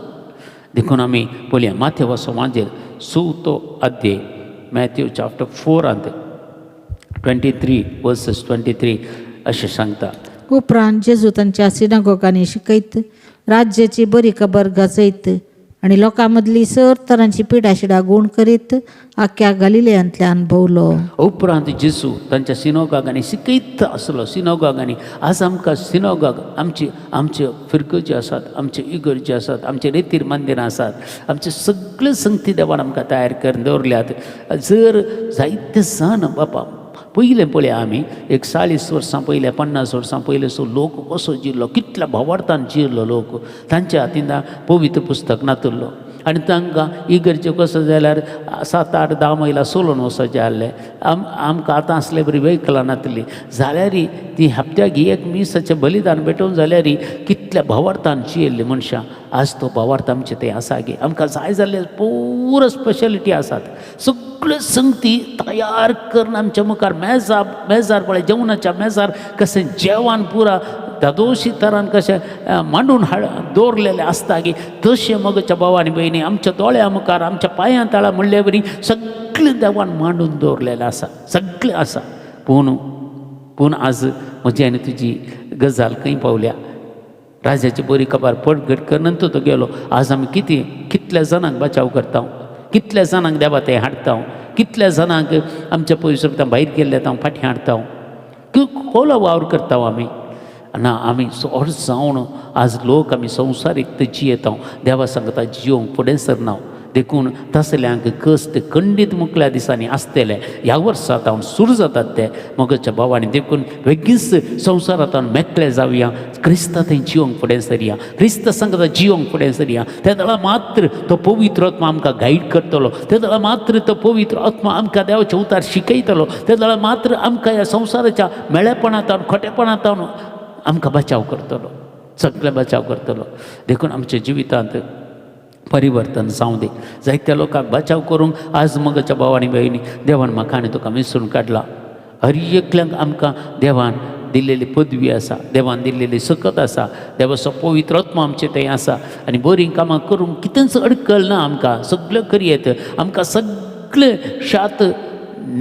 देखून आमी पळया माथेवाचो वांजेल चवथो अध्याय, मॅथ्यू चॅप्टर फोरांत 23 वर्सस 23 अशें सांगता. उपरांत जेजू तांच्या सिनागोगांनी शिकयत, राज्याची बरी खबर गाजयत आनी लोकां मदली सर तरांची पिडाशिडा गूण करीत आख्ख्या गलिलयांतल्यान भोवलो. उपरांत जेजू तांच्या सिनोगागांनी शिकयत आसलो. सिनोगागांनी, आज आमकां सिनोगाग आमची आमचे फिरगर्जी आसात, आमचे इगर्जी आसात, आमचे रेतीर मंदिरां आसात, आमचे सगळे संगती देवान आमकां तयार करून दवरल्यात. जर जायते जाण बापा पयलें पळया, आमी एक 40 वर्सां पयलें, 50 वर्सां पयलें सो लोक कसो जिरलो, कितल्या भावार्थान जिरलो लोक. तांच्या हातीन पवित्र पुस्तक नातुरलो आनी तांकां इगर्जे कसो जाल्यार 7, 8, 10 मैलां चलोवन वचपाचें आहलें. आमकां आतां आसले बरी वेहिकलां नातली जाल्यार ती हप्त्याक एक मिसाचें बलिदान भेटोवन जाल्यार कितल्या भावार्थान जियेल्लीं मनशां. आज तो भावार्थ आमचे ते आसा गे? आमकां जाय जाल्ले पुरो स्पेशलिटी आसात, सगळ्यो संगती तयार करून आमच्या मुखार मेजार मेजार पळय, जेवणाच्या मेजार कशें जेवण पुरा धादोशी तरान कशें मांडून हाड दवरलेलें आसता की तशें मगच्या भाव आनी भयणी, आमच्या दोळ्या मुखार, आमच्या पांयां तळा म्हणले वरी सगळें देवान मांडून दवरलेलें आसा, सगळें आसा. पूण पूण आज म्हजी आनी तुजी गजाल खंय पावल्या? राजाची बरी खबर पडघट करून तो गेलो. आज आमी कितें कितल्या जाणांक बचाव करता, कितल्या जाणांक देवा ते हाडटा, कितल्या जाणांक आमच्या पयस भायर गेल्ले हांव फाटीं हाडटा, कोलो वावर करता आमी ना? आमी चड जावन आज लोक आमी संवसारीक ते जियेता. देवा सांगता जियोंक फुडें सरना. देखून तसल्यांक कश्ट खंडीत मुखल्या दिसांनी आसतले. ह्या वर्सा तावन सुरू जातात ते मोगाच्या भावांनी. देखून बेगीच संवसारांत मेकळे जावया, क्रिस्ता थंय जिवंक फुडें सरया, क्रिस्त सांगता जिवंक फुडें सरया. त्या वेळार मात्र तो पवित्र आत्मा आमकां गायड करतलो, त्या वेळार मात्र तो पवित्र आत्मा आमकां देवाचें उतार शिकयतलो, त्या वेळार मात्र आमकां ह्या संवसाराच्या मेळेपणांत खोटेपणांत आमकां बचाव करतलो, सगळें बचाव करतलो. देखून आमच्या जिवितांत परिवर्तन जावं दी. जायत्या लोकांक बचाव करूंक आज मोगाच्या भाव आनी भयणी देवान म्हाका आनी तुका वेंचून काडला. हर एकल्यांक आमकां देवान दिल्लेली पदवी आसा, देवान दिल्लेली सकत आसा, देवाचो पवित्र आत्मा आमचे थंय आसा आनी बरीं कामां करूंक कितेंच अडकल ना आमकां, सगळें करयेत. आमकां सगळें शात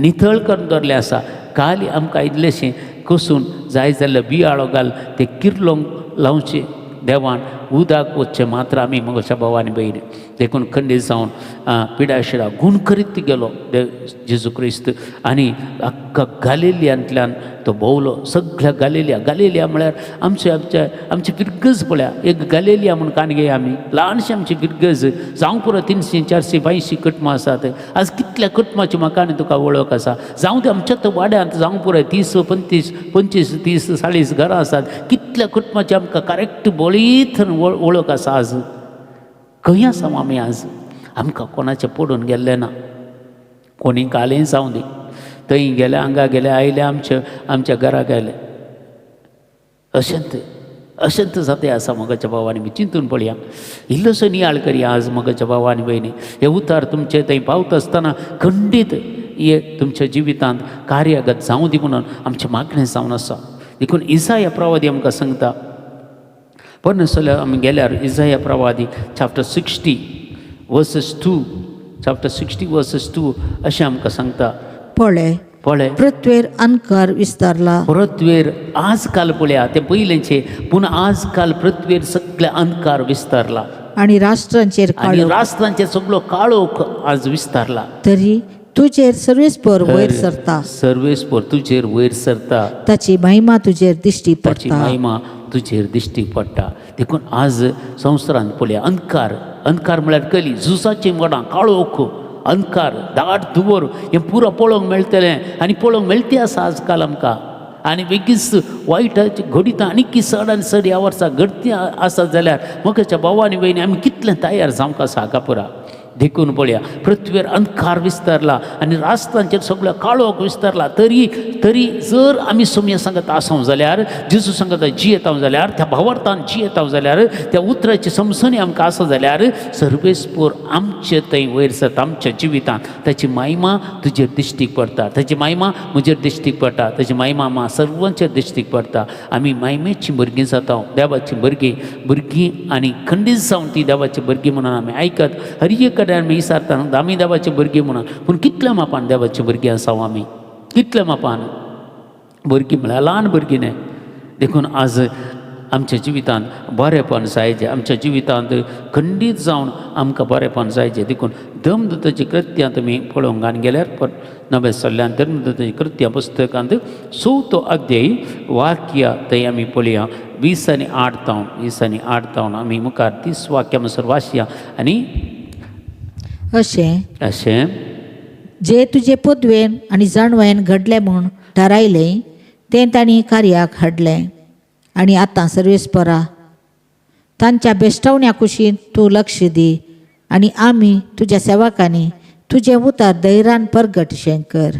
नितळ करून दवरलें आसा. खाली आमकां इल्लेशें कसून जाय जाल्यार बियाळो घाल तें किर्लोंक लावचें, देवान उदक वचचें मात्र आमी मोगाच्या भाव आनी भयणी. देखून खंडीत जावन पिडा शिडा गूण करीत गेलो देव जेजू क्रिस्त आनी अख्खा गालिलियांतल्यान तो भोंवलो सगळ्या गालिलिया. गालिलिया म्हळ्यार आमचे आमचे आमची फिरगज पळया, एक गालिलिया म्हूण कानगे आमी ल्हानशी आमची फिरगज जावं पुरो 300 400 500 कुटुंबां आसात. आज कितल्या कुटुंबाची म्हाका आनी तुका वळख आसा? जावं ते आमच्याच वाड्यांत जावं पुरो 30 35 25 30 40 घरां आसात. कितल्या कुटुंबाची आमकां करेक्ट बळीत वळख आसा? आज खंय आसा आमी? आज आमकां कोणाचें पडून गेल्लें ना. कोणी कालें जावं दी, थंय गेले हांगा गेले आयले आमच्या आमच्या घरा गेले, अशेंत अशेंत जाता आसा. मोगाच्या भाव आनी चिंतून पळया, इल्लोसो नियाळ करया. आज मोगाच्या भाव आनी भयणी हे उतार तुमचे थंय पावता आसतना खंडीत हे तुमच्या जिवितांत कार्यगत जावं दी म्हणून आमचें मागणें जावन आसा. देखून इसाया प्रवादी आमकां सांगता, पन्नास जाल्यार आमी गेल्यार इजाया प्रवादी chapter 60 verses 2, chapter 60 verses 2 अशें आमकां सांगता. पळय, पळय, पृथ्वेर अंधकार विस्तारला. पृथ्वेर आजकाल पळया, ते पयलेंचे पूण आजकाल पृथ्वेर सगळे अंधकार विस्तारला आणि राष्ट्रांचेर आनी काळोख. राष्ट्रांचेर सगळो काळोख आज विस्तारला. तरी तुजेर सर्वेस्पर वयर सरता. सर्वेस्पर तुजेर वयर सरता. ताची महिमा तुजेर दिश्टी ताची पडटा. महिमा तुजेर दिश्टी पडटा. देखून आज संवसारांत पळया अंधकार. अंधकार म्हळ्यार कली झुजाचीं वडां, काळोख, अंधकार, दाट धुंवर हें पुरो पळोवंक मेळटलें आनी पळोवंक मेळटी आसा आजकाल आमकां. आनी बेगीच वायट घडितां आनीक चड आनी चड ह्या वर्सा घडती आसा जाल्यार मोगाच्या भाव आनी भयणी आमी कितलें तयार जावंक आसा हाका पुरा. देखून पळया, पृथ्वेर अंधकार विस्तारला आनी राष्ट्रांचेर सगळो काळोख विस्तारला, तरी तरी जर आमी सोमया सांगत आसो जाल्यार, जेजू सांगत जियेता जाल्यार, त्या भावार्थान जियेता जाल्यार, त्या उतराची समजणी आमकां आसा जाल्यार सर्वेस्पोर आमचे थंय वयर सरता आमच्या जिवितांत. ताची महिमा तुजेर दिश्टीक पडटा, ताची महिमा म्हजेर दिश्टीक पडटा, ताची महिमा मा सर्वांचेर दिश्टीक पडटा. आमी महिमेची भुरगीं जाता, देवाचीं भुरगीं भुरगीं आनी खंडीत जावन ती देवाची भुरगीं म्हणून आमी आयकत हर एक कडेन आमी विचारता आमी देवाची भुरगीं म्हणून, पूण कितल्या मापान देवाची भुरगीं आसा आमी? कितल्या मापान? भुरगीं म्हळ्यार ल्हान भुरगीं न्हय. देखून आज आमच्या जिवितांत बरेपण जायचें, आमच्या जिवितांत खंडीत जावन आमकां बरेपण जायचें. देखून धर्मदूताची कृत्यां तुमी पळोवंक आनी गेल्यार नव्या सल्ल्यान धर्मदूताची कृत्यां पुस्तकांत चवथो अध्याय वाक्य थंय आमी पळोवया 20 आनी 8 तावन, 20 आनी 8 तावन आमी मुखार 30 वाक्यां म्हणसर वाचया आनी अशें अशें जे तुजे पदवेन आनी जाणवायेन घडलें म्हूण थारायलें तें तांणी कार्याक हाडलें. आनी आतां सर्वेस्परा, तांच्या बेश्टावण्या कुशीन तूं लक्ष दी आनी आमी तुज्या सेवकांनी तुजें उतार धैर्यान परगटशें कर.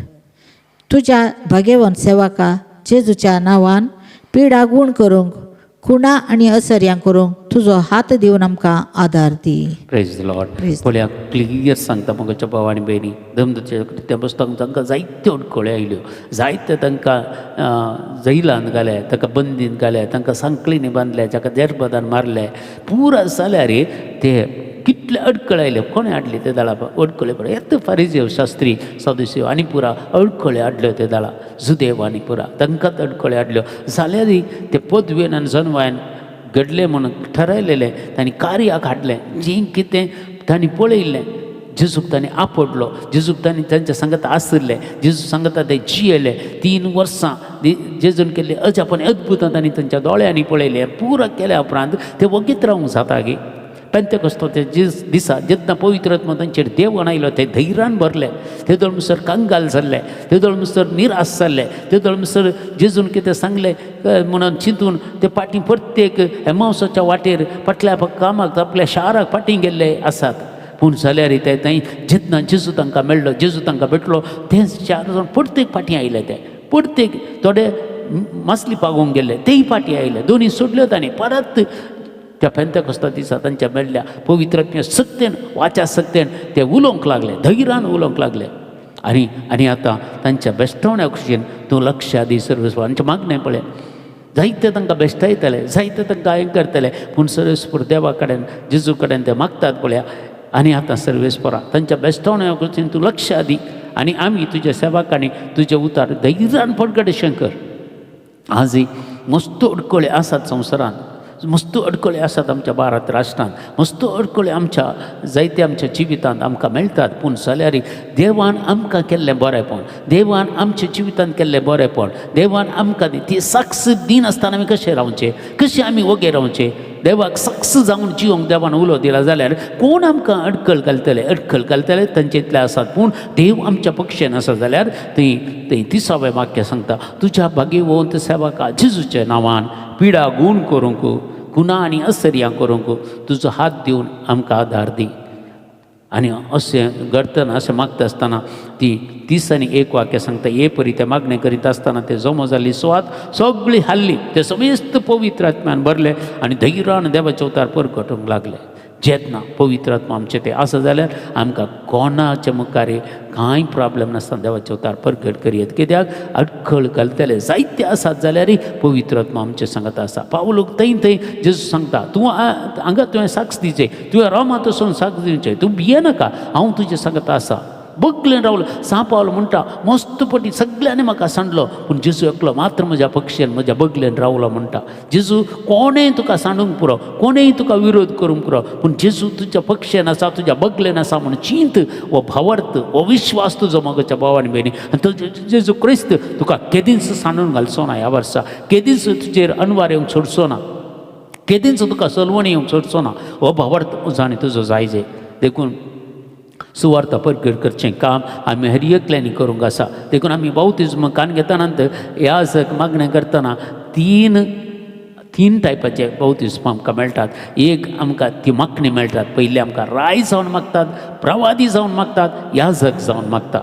तुज्या भाग्यवंत सेवका जेजूच्या नांवान पिडा गूण करूंक, खुणा आनी असर्यां करूंक तुजो हात दिवन आमकां आदार दी. Praise Lord. Praise. पळया, क्लियर सांगता मोगाच्या भाव आनी भयणी, धर्मदूताच्या त्या पुस्तकांत तांकां जायत्यो अडकळ्यो आयल्यो, जायते तांकां जैलान घाले, तांकां बंदीन घाले, तांकां सांकळींनी बांदले, ताका जेरबदान मारले. पुरा जाल्यार ते कितले अडकळे आयले. कोणें हाडली ते दळा अडकळे? पळय, येत फारिजेव, शास्त्री, सदुसेव आनी पुरा अडकळे हाडल्यो ते दळा जुदेव आनी पुरा तांकांच अडकळे हाडल्यो. जाल्यार ते पदवेन आनी जनवायन घडलें म्हणून ठरयलेलें तांणी कार्याक हाडलें. जें कितें तांणी पळयल्लें, जेजूक तांणी आपडलो, जेजूक तांणी तांच्या सांगता आशिल्लें, जेजू सांगता ते जियेले. 3 वर्सां जेजून केल्ले अजाप आनी अद्भुतां तांणी तांच्या दोळ्यांनी पळयलें. पुरा केल्या उपरांत ते वगीत रावंक जाता गी? पेंतेकोस्ताच्या दिसा जेन्ना पवित्र आत्मा तांचेर देवण आयलो ते धैर्यान भरले, ते म्हणसर कंगाल जाल्ले, ते म्हणसर निराश जाल्ले, ते म्हणसर जेजून कितें सांगलें म्हणून चिंतून ते फाटीं प्रत्येक एमावसाच्या वाटेर फाटल्या कामाक आपल्या शाराक फाटीं गेल्ले आसात. पूण जाल्यार ते थंय जेन्ना जेजू तांकां मेळ्ळो, जेजू तांकां भेटलो, ते चार जाण प्रत्येक फाटीं आयले. ते प्रत्येक थोडे मासली पागोवंक गेल्ले तेय फाटीं आयले, दोनी सोडल्यो तांणी. परत त्या पेंतेकोस्ता दिसा तांच्या मेळ्ळ्या पवित्र आत्म्या सक्तेन, वाच्या सक्तेन ते उलोवंक लागले, धैर्यान उलोवंक लागले. आनी आनी आतां तांच्या बेश्टवण्या खुशयेन तूं लक्ष दी सर्वेस्पर. तांचें मागणें पळय, जायते तांकां बेश्टायतले, जायते तांकां हें करतले, पूण सर्वेस्पर देवा कडेन जेजू कडेन ते मागतात पळया. आनी आतां सर्वेस्परा तांच्या बेश्टवण्या खुशयेन तूं लक्ष दी आनी आमी तुज्या सेवकांनी तुजें उतार धैर्यान परगटेशन कर. आजय मस्त अडकळे आसात संवसारांत, मस्त अडकळे आसात आमच्या भारत राष्ट्रांत, मस्त अडकळे आमच्या जायते आमच्या जिवितांत आमकां मेळटात. पूण जाल्यार देवान आमकां केल्लें बरेंपण, देवान आमच्या जिवितांत केल्लें बरेंपण, देवान आमकां ती साक्ष दिनासतना आमी कशें रावचें, कशें आमी वोगे रावचें? देवाक साक्ष जावन जिवंक देवान उलो दिला जाल्यार कोण आमकां अडकळ घालतले? अडकळ घालतले तांचे इतले आसात, पूण देव आमच्या पक्षेन आसा जाल्यार थंय थंय तिसावें वाक्य सांगता, तुज्या भागेवंत सेवका जेजूच्या नांवान पिडा गूण करूंक, गुना आनी असर्यां करूंक तुजो हात दिवन आमकां आदार दी. आनी अशें घडटना, अशें मागता आसतना ती 31 वाक्य सांगता, हे परी ते मागणें करीत आसतना ते जमो जाल्ली सुवात सगळी हाल्ली, ते समेस्त पवित्र आत्म्यान भरले आनी धैर्यान देवाचे अवतार परगटूंक लागले. जेन्ना पवित्र आत्मा आमचे ते आसा जाल्यार आमकां कोणाच्या मुखार कांय प्रॉब्लेम नासतना देवाचे अवतार परगट करयेत. कित्याक अडखळ घालतले जायते आसात जाल्यारय पवित्र आत्मा आमचे सांगत आसा. पावलूक थंय थंय जेजू सांगता, तूं हांगा तुवें साक्ष दिवचें, तुवें रोमांत वचून साक्ष दिवचें, तूं भियेनाका, हांव तुजें सांगत आसा. बगलेन रावलो. सां पावलो म्हणटा, मस्त पटी सगळ्यांनी म्हाका सांडलो, पूण जेजू एकलो मात्र म्हज्या पक्षेन म्हज्या बगलेन रावलो. म्हणटा जेजू कोणेय तुका सांडूंक पुरो, कोणेय तुका विरोध करूंक पुरो, पूण जेजू तुज्या पक्षेन आसा, तुज्या बगलेन आसा म्हूण चिंत. हो भावार्थ, हो विश्वास तुजो मोगाच्या भाव आनी भयणी, आनी तो जेजू क्रिस्त तुका केदींच सांडून घालचो ना. ह्या वर्सा केदींच तुजेर अनवार येवंक सोडचो ना, केदींच तुका सलवणी येवंक सोडचो ना. हो भावार्थ तुजो आनी तुजो जायजे. देखून सुवार्थ परगट करचें काम आमी हर एकल्यांनी करूंक आसा. देखून आमी बाउतीज्म कान घेतना, ह्या मागणें करतना तीन तीन टायपाचे बाउतीज्म आमकां मेळटात. एक आमकां ती मागणी मेळटात, पयलीं आमकां राय जावन मागतात, प्रवादी जावन मागतात, याजक जावन मागतात.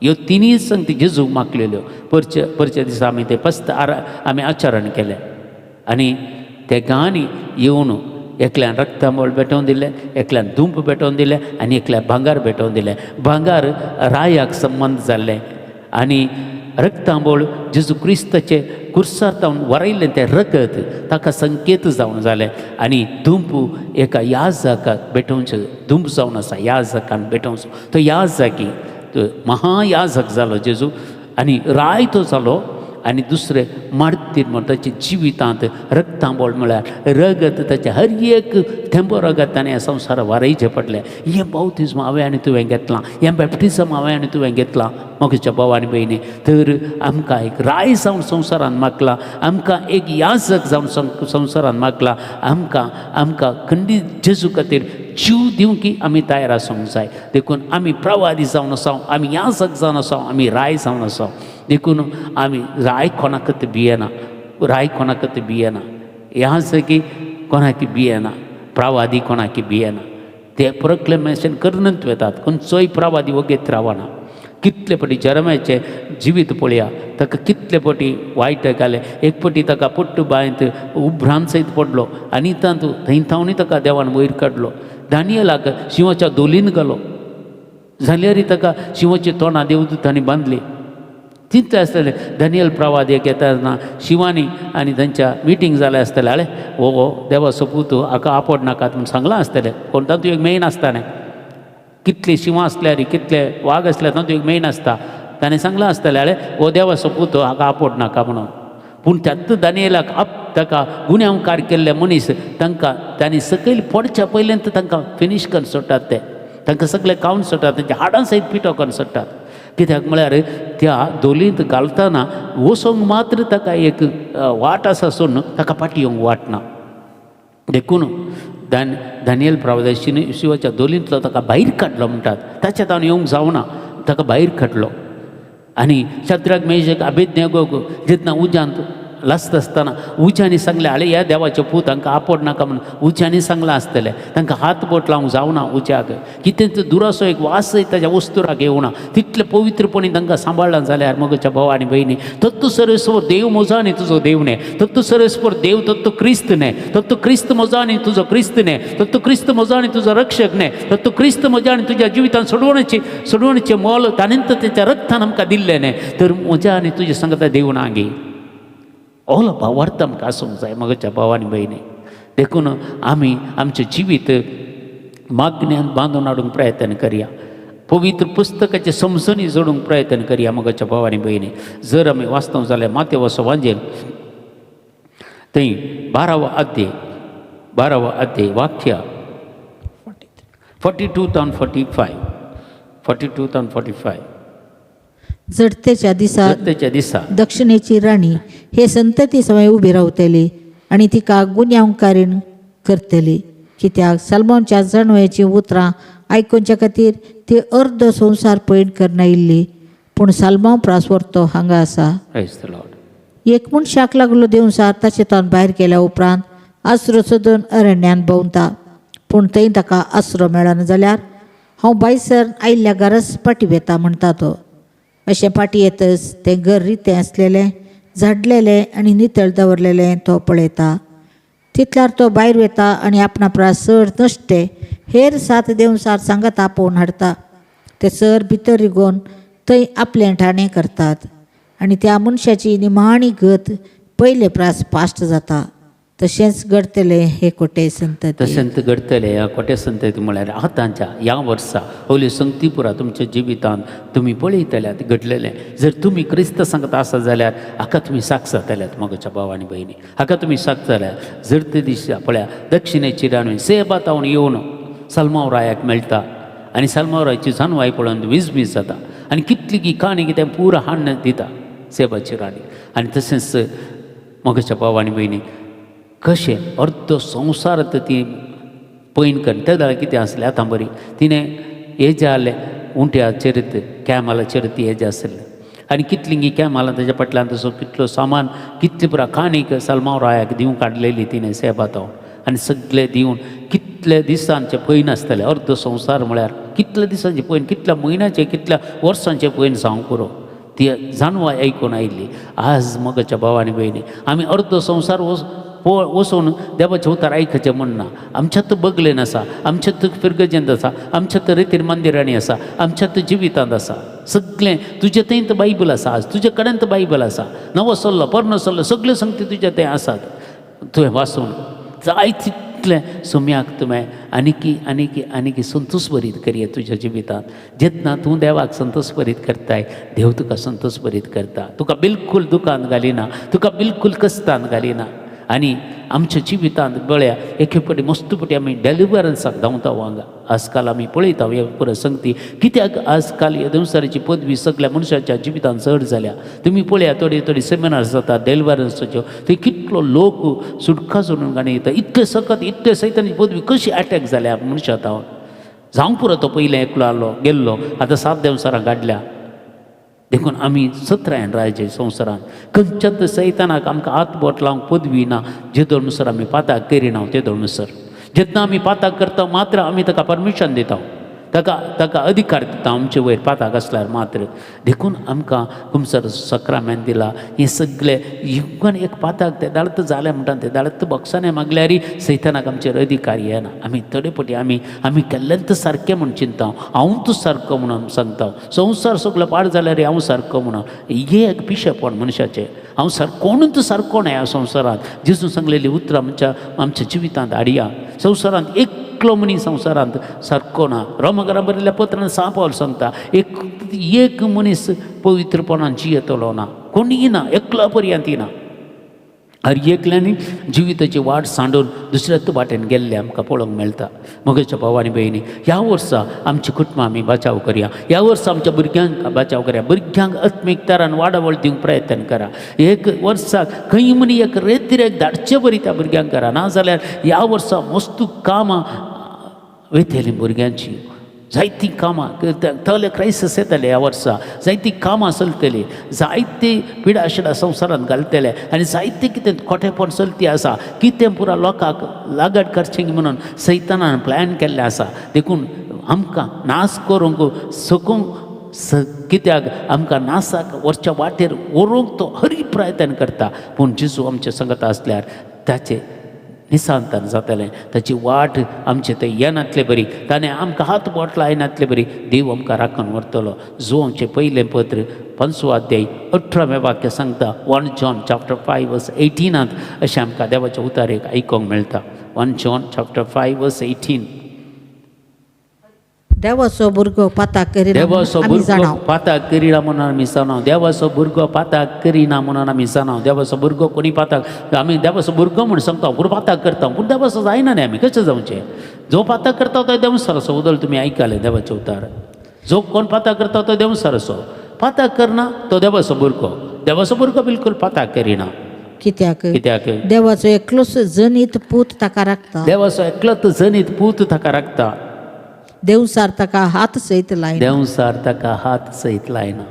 ह्यो तिनूय संगती जेजूक मागलेल्यो. परचे परच्या दिसा आमी ते पस्त आमी आचरण केलें आनी ते गांवांनी येवन एकल्यान रक्तांबळ भेटोवन दिलें, एकल्यान धुंप भेटोवन दिलें आनी एकल्यान भांगर भेटोवन दिलें. भांगर रायाक संबंद जाल्लें आनी रक्तांबळ जेजू क्रिस्ताचे कुर्सार तावन वरयल्लें तें रगत ताका संकेत जावन जालें आनी धुंप एका याजकाक भेटोवचें, धुंप जावन आसा याजकान भेटोवचो. तो याजकी, तो महायाजक जालो जेजू आनी राय तो जालो. आनी दुसरें मार्तीर म्हण ताच्या जिवितांत रक्तांबळ म्हळ्यार रगत, ताचें हर एक थेंबो रगत ताणें ह्या संवसाराक वारयचें पडलें. हें बाउतीज्म हांवें आनी तुवें घेतलां, हें बॅप्टिजम हांवें आनी तुवें घेतलां मोगेच्या भाव आनी भयणी. तर आमकां एक राय जावन संवसारान मागला, आमकां एक याजक जावन संवसारान मागला, आमकां आमकां खंडीत जेजू खातीर जीव दिवंक आमी तयार आसूंक जाय. देखून आमी प्रवादी जावन आसा, आमी याजक जावन आसा, आमी राय जावन आसा. देखून आमी राय कोणाकच भियेना, राय कोणाकच भियेना, याजकी कोणाक भियेना, प्रवादी कोणाक भियेना. ते प्रोक्लेमेशन करनत वेतात, खंयचोय प्रवादी वगेत रावना. कितले फावटी जेरमायाचें जिवीत पळया, ताका कितले फावटी वायट घालें. एक फावटी ताका पोट्ट बांयत उब्रांत सयत पडलो आनी तातूंत थंय थावनूय ताका देवान वयर काडलो. दानियलाक शिंवाच्या दोलीन घालो जाल्यारय ताका शिंवाची तोंडां देवदूतांनी बांदली. चिंतले आसतलें दानियल प्रवाद एक येता शिंवांनी आनी तांच्या मिटींग जालें आसतलें, आळे हो देवा सपूत, हाका आपोड नाकात म्हूण सांगलां आसतलें. कोण तातूंत एक मेन आसता न्ही, कितली शिंवां आसल्यार, कितले वाग आसल्यार तातूंत एक मेन आसता. ताणें सांगलां आसतलें, आळे हो देवा सपूत, हाका आपोड नाका म्हणून. पूण त्यात दानियलाक ताका गुन्यांवकार केल्ले मनीस तांकां तांणी सकयल पडच्या पयल्यान तांकां फिनीश करून सोडटात, ते तांकां सगळे खावन सोडटात, तांच्या हाडां सयत पिठो करून सोडटात. कित्याक म्हळ्यार त्या दोलींत घालतना वचोंक मात्र ताका एक वाट आसा सोडून ताका फाटीं येवंक वाट ना. देखून दानियल प्रावदाय शिवाच्या दोलींतलो ताका भायर काडलो म्हणटात, ताच्या तावन येवंक जावना, ताका भायर काडलो. आनी शद्राक मेशक अबेदनेगोक जेन्ना उज्यांत लासता आसतना उज्यांनी सांगलें, आले ह्या देवाचे पूत तांकां आपोड नाका म्हणून उज्यांनी सांगलां आसतलें, तांकां हात बोट लावंक जावना उज्याक, कितें दुरासो एक वासय ताच्या वस्तुराक येवना, तितले पवित्रपणी तांकां सांबाळ्ळां जाल्यार मगच्या भाव आनी भयणी, तत्तू सर्वेस्पर देव म्हजो आनी तुजो देव न्हय, तत्तू सर्वेस्पर देव तत्तू क्रिस्त न्हय, तत्तू क्रिस्त म्हजो आनी तुजो क्रिस्त न्हय, तत्तू क्रिस्त म्हजो आनी तुजो रक्षक न्हय, तत्तू क्रिस्त म्हज्या आनी तुज्या जिवितान सोडवणेचें मोल ताणें तेच्या रक्तान आमकां दिल्लें न्हय, तर म्हज्या आनी तुज्या सांगता देव ना गे. ओलो भावार्थ आमकां आसूंक जाय मगच्या भाव आनी भयणी. देखून आमी आमचें जिवीत मागण्यान बांदून हाडूंक प्रयत्न करया, पवित्र पुस्तकाचे समजणी जोडूंक प्रयत्न करया मगच्या भाव आनी भयणी. जर आमी वाचता जाल्यार मातेवसो वांजेल थंय 12वो अध्याय वाक्य 42 तावन 45, 42 तावन 45. झडतेच्या दिसा सत्तेच्या दिसा दक्षिणेची राणी हे संतती समय उबी रावतली आनी तिका गुन्यांवकारीण करतली, कित्याक सलमोनच्या जाणवयाचीं उतरां आयकुच्या खातीर ती अर्द संवसार पयण करना इल्ली, पूण साल्मांव प्रासवर्तो हांगा आसा. Praise the Lord. एक मनशाक लागलो देंवचार ताचे तावन भायर गेल्या उपरांत आसरो सोदून अरण्यान भोंवता, पूण थंय ताका आसरो मेळना जाल्यार हांव भायसर आयिल्ल्या घराच पाटी वेता म्हणटा तो. अशें पाटी येतच तें घर रितें आसलेलें, झाडलेलें आनी नितळ दवरलेलें तो पळयता. तितल्यार तो भायर वेता आनी आपणा प्रास चड नश्टे हेर 7 देंवचार सांगात आपोवन हाडटा. ते सर भितर रिगोवन थंय आपलें ठाणें करतात आनी त्या मनशाची निमाणी गत पयले प्रास पाश्ट जाता. तशेंच घडतलें हे कोटे संतती. तशेंच घडटलें ह्या कोटे संतती म्हळ्यार आतांच्या ह्या वर्सा ओली संगतीपुरा तुमच्या जिवितांत तुमी पळयतल्यात घडलेलें. जर तुमी क्रिस्त सांगता आसा जाल्यार हाका तुमी साक्ष जातल्यात मगच्या भाव आनी भयणी, हाका तुमी साक्ष जाल्यार. जर ते दिसा पळया दक्षिणेची राणी सेबा तावन येवन सलमाव रायाक मेळटा आनी सलमाव रायाची जानवाय पळोवन विजमीज जाता आनी कितली की काणी कितें पुरा हाडून दिता सेबाची राणी. आनी तशेंच मगच्या भाव आनी भयणी कशें अर्द संवसार ती पयण कर त्या जाल्यार कितें आसलें आतां बरी तिणें हेजें आहलें उंट्या चरित कॅमाला चरित हेजें आसलें आनी कितलीं कॅमालां ताच्या फाटल्यान तसो कितलो सामान कितली पुरा काणीक सलमाव रायाक दिवंक काडलेली तिणें सेबाताव आनी सगळें दिवन कितले दिसांचे पयन आसतलें अर्द संवसार म्हळ्यार कितले दिसांचे पयन, कितल्या म्हयन्याचे, कितल्या वर्सांचे पयन सांगूंक पुरो. ती जानवाय आयकून आयिल्ली. आज मगच्या भाव आनी भयणी आमी अर्द संवसार वचून देवाचें उतर आयकचें म्हण ना. आमच्यात बगलेन आसा, आमच्यात फिरगजेंत आसा, आमच्यात रितीर मंदिरांनी आसा, आमच्यात जिवितांत आसा. सगळें तुजे थंय तर बायबल आसा, आज तुजे कडेन तर बायबल आसा, नवो सल्लो पोरणो सल्लो सगळ्यो संगती तुज्या थंय आसात. तुवें वाचून जाय तितलें सोम्याक तुवें आनीकी आनीकी आनीकी संतोश भरीत करया तुज्या जिवितांत. जेन्ना तूं देवाक संतोश भरीत करताय, देव तुका संतोश भरीत करता, तुका बिलकूल दुकान घालिना, तुका बिलकूल कस्तान घालिना. आनी आमच्या जिवितांत गळ्या एके फावटी मस्त फावटी आमी डेलिवरन्साक धांवता हांगा. आजकाल आमी पळयता हे पुरो संगती, कित्याक आजकाल ह्या संवसाराची पदवी सगळ्या मनशाच्या जिवितांत चड जाल्या. तुमी पळया थोडी थोडी सेमिनार जाता डेलिवरन्साच्यो, थंय कितलो लोक सुटका सोडून गाणी येता. इतले सकत इतले सैतानी पदवी कशी अटॅक जाल्या मनशा तावन जावंक पुरो. तो पयलें एकलो आहलो गेल्लो, आतां 7 देंवचारां काडल्या. देखून आमी सत्रायन रावचे संवसारांत. खंयच्याच सैतानाक आमकां हात बोट लावंक पदवी ना जे म्हणसर आमी पाताक करिना. ते म्हणसर जेन्ना आमी पाताक करता मात्र आमी ताका परमिशन दिता, ताका ताका अधिकार दिता आमचे वयर पाताक आसल्यार मात्र. देखून आमकां कुमसर सक्रामेन दिला हें सगळें युगान एक पाताक ते दाळत जालें म्हणटा ते दाळत बॉक्सांनी मागल्यार सैतानाक आमचेर अधिकार येना. आमी थोडे फावटी आमी आमी केल्लेंच सारकें म्हूण चिंता, हांव तूं सारको म्हणून सांगता, संवसार सगलो पाड जाल्यार हांव सारको म्हणून, हें एक पिशेपण मनशाचें. हांव सारको कोणूच सारको ना ह्या संवसारांत. जेजून सांगलेलीं उतरां आमच्या आमच्या जिवितांत हाडया. संवसारांत एकलो मनीस संवसारांत सारको ना. रोमकरां बरयल्ल्या पत्रान सांत पावल सांगता, एक एक मनीस पवित्रपणान जियेतलो ना, कोणीय ना, एकलो पर्यंत ना. हर एकल्यांनी जिविताची वाट सांडून दुसऱ्याच वाटेन गेल्ले आमकां पळोवंक मेळटा. म्हगेच्या भाव आनी भयणी, ह्या वर्सा आमची कुटुंबां आमी बचाव करया. ह्या वर्सा आमच्या भुरग्यांक बचाव करया. भुरग्यांक आत्मीक तरान वाडावळ दिवंक प्रयत्न करा. एक वर्साक खंय म्हणी एक रेतिरेक धाडचे बरी त्या भुरग्यांक करा. नाजाल्यार ह्या वर्सा मस्तू कामां वयतलीं भुरग्यांची, जायतीं कामां तले क्रायसीस येतले. ह्या वर्सा जायतीं कामां चलतलीं, जायती पिडाशिडा संवसारांत घालतले आनी जायतें कितें खोटेपण चलती आसा. कितें पुरा लोकांक लागड करचें म्हणून सैतानान प्लॅन केल्लें आसा. देखून आमकां नाश करूंक सकूंक स कित्याक आमकां नासाक वरच्या वाटेर व्हरूंक तो हरी प्रयत्न करता. पूण जेजू आमचे संगत आसल्यार ताचे निसांतन जातलें. ताची वाट आमचे थंय येनातले बरी, ताणें आमकां हात बोट लायनातले बरी देव आमकां राखून व्हरतलो. जुवांचें पयलें पत्र पंचवो अध्याय 18वें वाक्य सांगता. 1 John chapter 5 verse 18त अशें आमकां देवाच्या उतारेक आयकोंक मेळटा. 1 John chapter 5 verse 18. देवाचो भुरगो पाताक करिना म्हणून देवाचो आमी भुरगो जाणाव. पाताक करिना म्हणून आमी जाणाव. देवाचो भुरगो पाताक करिना म्हणून आमी जाणाव. देवाचो भुरगो कोणी पाताक, आमी देवाचो भुरगो म्हूण सांगता पूण पाताक करता, पूण देवाचो जायना न्ही. आमी कशें जावचें? जो पाताक करता तो देंवचार. उदल तुमी आयकले देवाचें उतार. जो कोण पाताक करता तो देंवचार. पाताक करना तो देवाचो भुरगो. देवाचो भुरगो बिलकुल पाताक करिना. कित्याक? कित्याक? देवाचो एकलोच जनीत पूत ताका राखता. देवाचो एकलोच जनीत पूत ताका राखता. देवसार ताका हात सयत लायना. देंवचार ताका हात सयत लायना.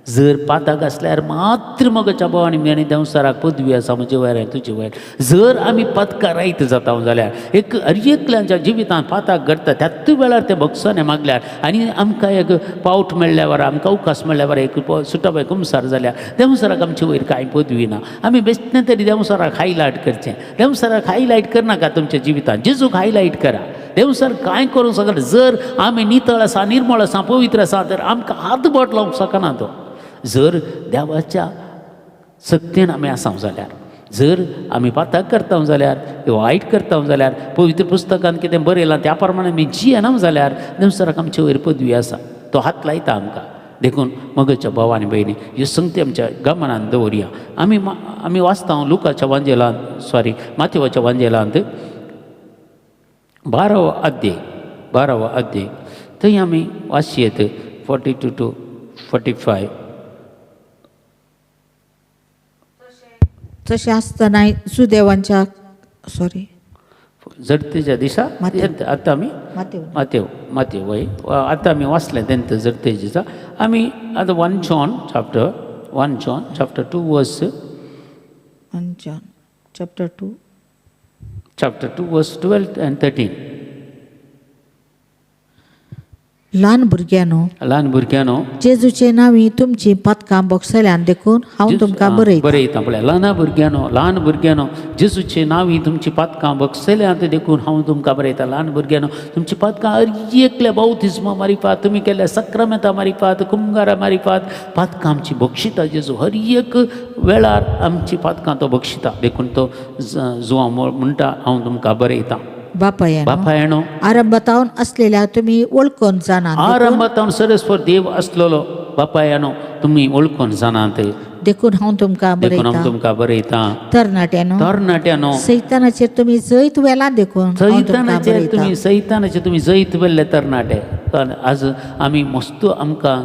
जर पाताक आसल्यार मात्र मगच्या भाव आनी देंवचाराक पदवी आसा म्हजे वयर आनी तुजे वयर. जर आमी पातकां रायत जाता जाल्यार एक हर एकल्यांच्या जिवितांत पाताक घडटा. त्याच वेळार ते भोगसणे मागल्यार आनी आमकां एक पावट मेळ्ळ्यावर, आमकां अवकाश मेळ्ळ्यावर, एक सुटावे कुमसार जाल्यार देंवचाराक आमचे वयर कांय पदवी ना. आमी बेश्टें तरी देंवचाराक हायलायट करचें. देंवचाराक हायलायट करनाका. तुमच्या जिवितांत जेजूक हायलायट करा. देंवचार कांय करूंक शकना. जर आमी नितळ आसा, निर्मळ आसा, पवित्र आसा तर आमकां हात बोट लावंक शकना तो. जर देवाच्या सक्तेन आमी आसा जाल्यार, जर आमी पाताक करता जाल्यार, वायट करता जाल्यार, पवित्र पुस्तकान कितें बरयलां त्या प्रमाणे आमी जियेना जाल्यार देंवचाराक आमचे वयर पदवी आसा. तो हात लायता आमकां. देखून मगच्या भाव आनी भयणी, ह्यो संगती आमच्या गमनान दवरया. आमी आमी वाचता लुकाच्या वांजेलांत, सॉरी, मातेवाच्या वांजेलांत 12वो अध्याय, 12वो अध्याय, थंय आमी वाचयेत 42 to 45. तशें आसतना सुदेवांच्या, सॉरी. जडतेच्या दिसा. मातेव. आतां आमी मातेव. मातेव, मातेव वय. आतां आमी वाचलें तेंत जडतेच्या दिसा. आमी आतां 1 John chapter, 1 John chapter 2 verse 1 John chapter 2. Chapter 2 verse 12 and 13. ल्हान भुरग्यांनो, ल्हान भुरग्यांनो, जेजूचे नांवी तुमची पातकां भोगसल्यान देखून हांव तुमकां बरयतां. बरयता पळय. ल्हान भुरग्यांनो, ल्हान भुरग्यांनो, जेजूचे नांवी तुमची पातकां भोगसल्यांत देखून हांव तुमकां बरयतां. ल्हान भुरग्यांनो, तुमची पातकां हर एकल्या बावतिज्मा मारिफात, तुमी केल्ल्या सक्रामेंता मारिफात, कुमगारा मारिफात पातकां आमची बक्षिता जेजू. हर एक वेळार आमची पातकां तो बक्षिता. देखून तो जुवांव म्हणटा, हांव तुमकां बरयतां. बापायानो, बापायणो, आरंभातावन असलेल्या तुमी वळखून जाणात. आरंभातावन सरस्वर देव आसलेलो. बापायानो, तुमी वळखून जाणात. देखून हांव तुमकां देखून हांव बरयतां. तुमकां बरयतां. तरणाट्यानो, तरणाट्यानो, सैतानाचेर तुमी जैत व्हेला देखून हांव तुमकां सैतानाचेर बरयतां. तुमी, सैतानाचेर तुमी जैत व्हेल्ले तरणाटे. कारण आज आमी मस्त आमकां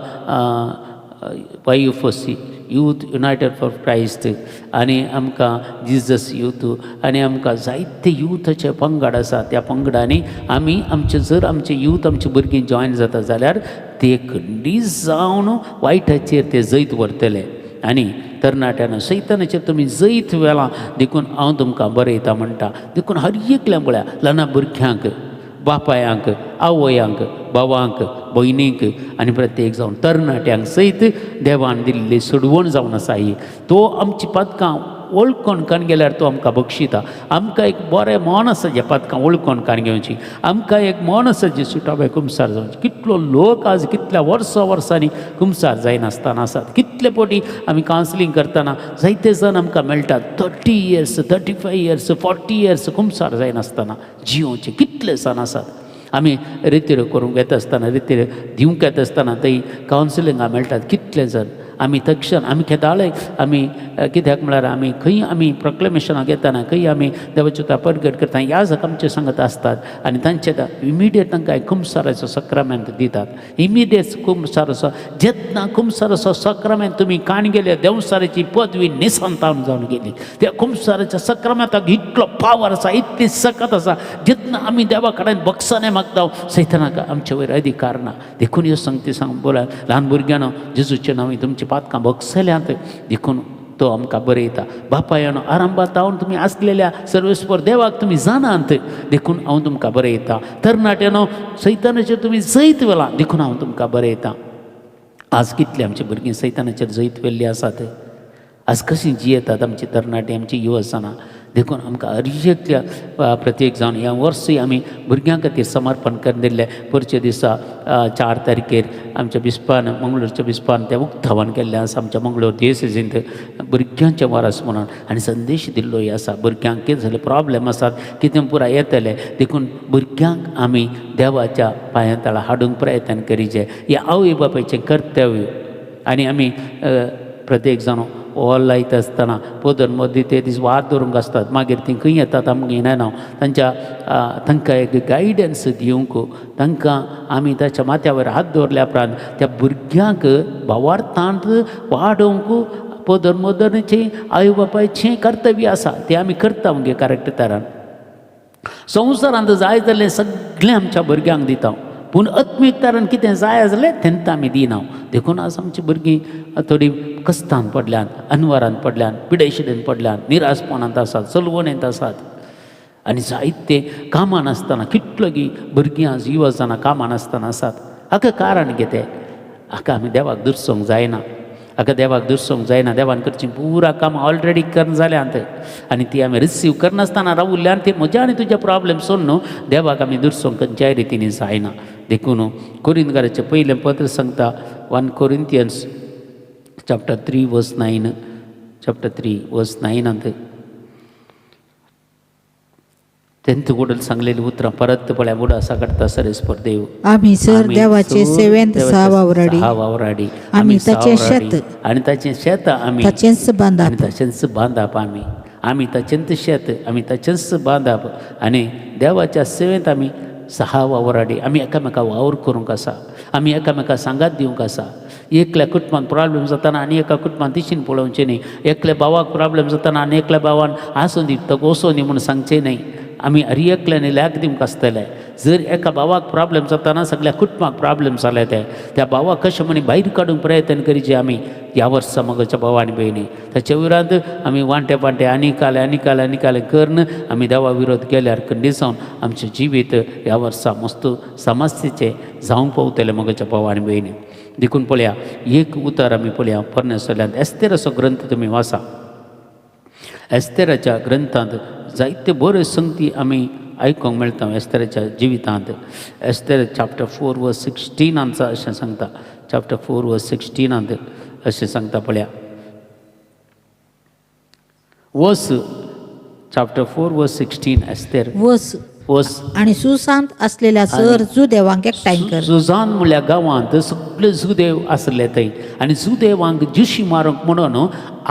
YUFC, youth United for Christ, आनी आमकां जिजस यूथ आनी आमकां जायते युथाचे पंगड आसा. त्या पंगडांनी आमी आमचे, जर आमचे यूथ, आमची भुरगीं जॉयन जाता जाल्यार ते खंडीत जावन वायटाचेर ते जैत व्हरतले. आनी तरणाट्यान, सैतानाचेर तुमी जैत व्हेलां देखून हांव तुमकां बरयता म्हणटा. देखून हर एकल्या पळया, ल्हान भुरग्यांक, बापायांक, आवयांक, भावांक, भयणींक आनी प्रत्येक जावन तरणाट्यांक सयत देवान दिल्ली सोडवण जावन आसा ही. तो आमची पातकां वळखून कान गेल्यार तो आमकां बक्षिता. आमकां एक बरें मन आसा जें पातकां वळखून कान घेवची. आमकां एक मन आसा जें सुटावे कुमसार जावची. कितलो लोक आज कितल्या वर्सां वर्सांनी कुमसार जायनासतना आसात. कितले फावटी आमी कावन्सिलींग करतना जायते जाण आमकां मेळटात, 30 years, 35 years, 40 years कुमसार जायनासतना जियोवचे कितले जाण आसात. आमी रेतीर करूंक येता आसतना, रेतीर दिवंक येता आसतना थंय कावन्सिलिंगां मेळटात कितले जाण. आमी तक्षण आमी खेदाळे आमी कित्याक म्हळ्यार आमी खंय आमी प्रोक्लेमेशनाक येताना खंय आमी देवाचें उतर परगट करता याजक आमचे सांगत आसतात आनी तांचे इमिडिएट तांकां कुमसाराचो सक्रामेंत दितात. इमिडिएट कुमसाराचो जेन्ना कुमसाराचो सक्रामेंत तुमी काण गेले देवसाराची पदवी निसंतान जावन गेली. त्या कुमसाराच्या सक्रामेंताक इतलो पावर आसा, इतली सकत आसा. जेन्ना आमी देवा कडेन बक्षाने मागता सैतानाक आमचे वयर अधिकार ना. देखून ह्यो संगती सांग बोला ल्हान भुरग्यांनो जेजूचे नांव तुमची पातकां बक्षल्यांत देखून तो आमकां बरयता. बापायानो आरंभात हांव तुमी आसलेल्या सर्वेस्पर देवाक तुमी जाणात देखून हांव तुमकां बरयता. तरणाट्यानो सैतानाचेर तुमी जैत व्हेलां देखून हांव तुमकां बरयता. आज कितली आमची भुरगीं सैतानाचेर जैत व्हेल्लीं आसात. आज कशीं जियेतात आमची तरणाटी आमची युवजाणां. देखून आमकां अर्जंटल्या प्रत्येक जावन ह्या वर्सूय आमी भुरग्यां खातीर समर्पण करून दिल्लें. पुरच्या दिसा 4 तारखेर आमच्या बिस्पान मंगळूरच्या बिस्पान तें उक्तावण केल्लें आसा आमच्या मंगळूर दियसेजींत भुरग्यांचें वरस म्हणून आनी संदेश दिल्लोय आसा. भुरग्यांक कितें जालें प्रॉब्लेम आसात कितें पुराय येतलें देखून भुरग्यांक आमी देवाच्या पांया तळा हाडूंक प्रयत्न करीचे. हें आवय बापायचें कर्तव्य. आनी आमी प्रत्येक जाण ओल लायता आसतना पदर मदीं ते दीस वाद दवरूंक आसतात. मागीर तीं खंय येतात आमकां येना. तांच्या तांकां एक गायडन्स दिवंक तांकां आमी ताच्या माथ्यावर हात दवरल्या उपरांत त्या भुरग्यांक भावार्थांत वाडोवंक पदर मदरचें आवय बापायचें कर्तव्य आसा तें आमी करता मगे करेक्ट तरान. संवसारांत जाय जाल्लें सगळें आमच्या भुरग्यांक दिता पूण आत्मीक तरान कितें जाय जाल्यार तेन्ना आमी दिना. देखून आज आमची भुरगीं थोडीं कश्टान पडल्यात, अनवरान पडल्यात, पिडेशिडेन पडल्यात, निराशपणांत आसात, सलवणेंत आसात आनी जायते कामां नासतना कितलोगी भुरगीं आज युवजाणां कामां नासतना आसात. हाका कारण कितें? हाका आमी देवाक दुरसोंक जायना. हाका देवाक दुरसोंक जायना. देवान करचीं पुरा कामां ऑलरेडी करून जाल्यांत आनी ती आमी रिसीव करनासतना रावल्यान ती म्हज्या आनी तुज्या प्रॉब्लेम सोडून न्हू देवाक आमी दुरसोंक खंयच्याय रितीनी जायना. देखून कोरिंदकाराचें पयलें पत्र सांगता 1 Corinthians chapter 3 verse 9, chapter 3 verse 9 तेंत वडील सांगलेली उतरां परत पळया उडासा काडटा सरेस्पर देव. आमी सर देवाचे सेवेंत सहा वावराडी वावराडी आमी ताचें शेत आनी ताचें शेत आमी ताचेंच बांदाप आनी ताचेंच बांदाप आमी आमी ताचेंच शेत आमी ताचेंच बांदाप आनी देवाच्या सेवेंत आमी सहा वावराडी. आमी एकामेका वावर करूंक आसा, आमी एकामेका सांगात दिवंक आसा. एकल्या कुटुंबान प्रॉब्लेम जाताना आनी एका कुटुंबान तिशीन पळोवचें न्ही. एकल्या भावाक प्रॉब्लेम जाताना आनी एकल्या भावान आसूं दी तो वचों दी म्हूण सांगचें न्ही. आमी हर एकल्यान लॅक दिवंक आसतलें. जर एका भावाक प्रॉब्लेम जाताना सगळ्या कुटुंबाक प्रॉब्लेम जाले ते त्या भावाक कशें म्हणी भायर काडूंक प्रयत्न करीचे आमी ह्या वर्सा मगोच्या भाव आनी भयणी. ताचे उपरांत आमी वांटे पांटे आनी काले आनी काले आनी काले करून आमी देवा विरोध केल्यार कंडिजावन आमचें जिवीत ह्या वर्सा मस्त समस्येचें जावंक पावतलें मगोच्या भाव आनी भयणी. देखून पळया एक उतर आमी पळया पोरण्या सल्यांत एस्तेराचो ग्रंथ तुमी वाचा. एस्तेराच्या ग्रंथांत जायते बऱ्यो संगती आमी आयकूंक मेळटा. एस्तेराच्या जिवितांत एस्तेर चॅप्टर 4 वर्स 16 अशें सांगता. चॅप्टर 4 वर्स 16 अशें सांगता पळया. वर्स चॅप्टर 4 वर्स 16 एस्तेर वस वर्स आणि सुशांत असलेल्या सर जुदेवांक एकठांय कर. सुजान म्हणल्या गांवांत सगळे जुदेव आसले थंय आनी जुदेवांक जिशी मारूंक म्हणून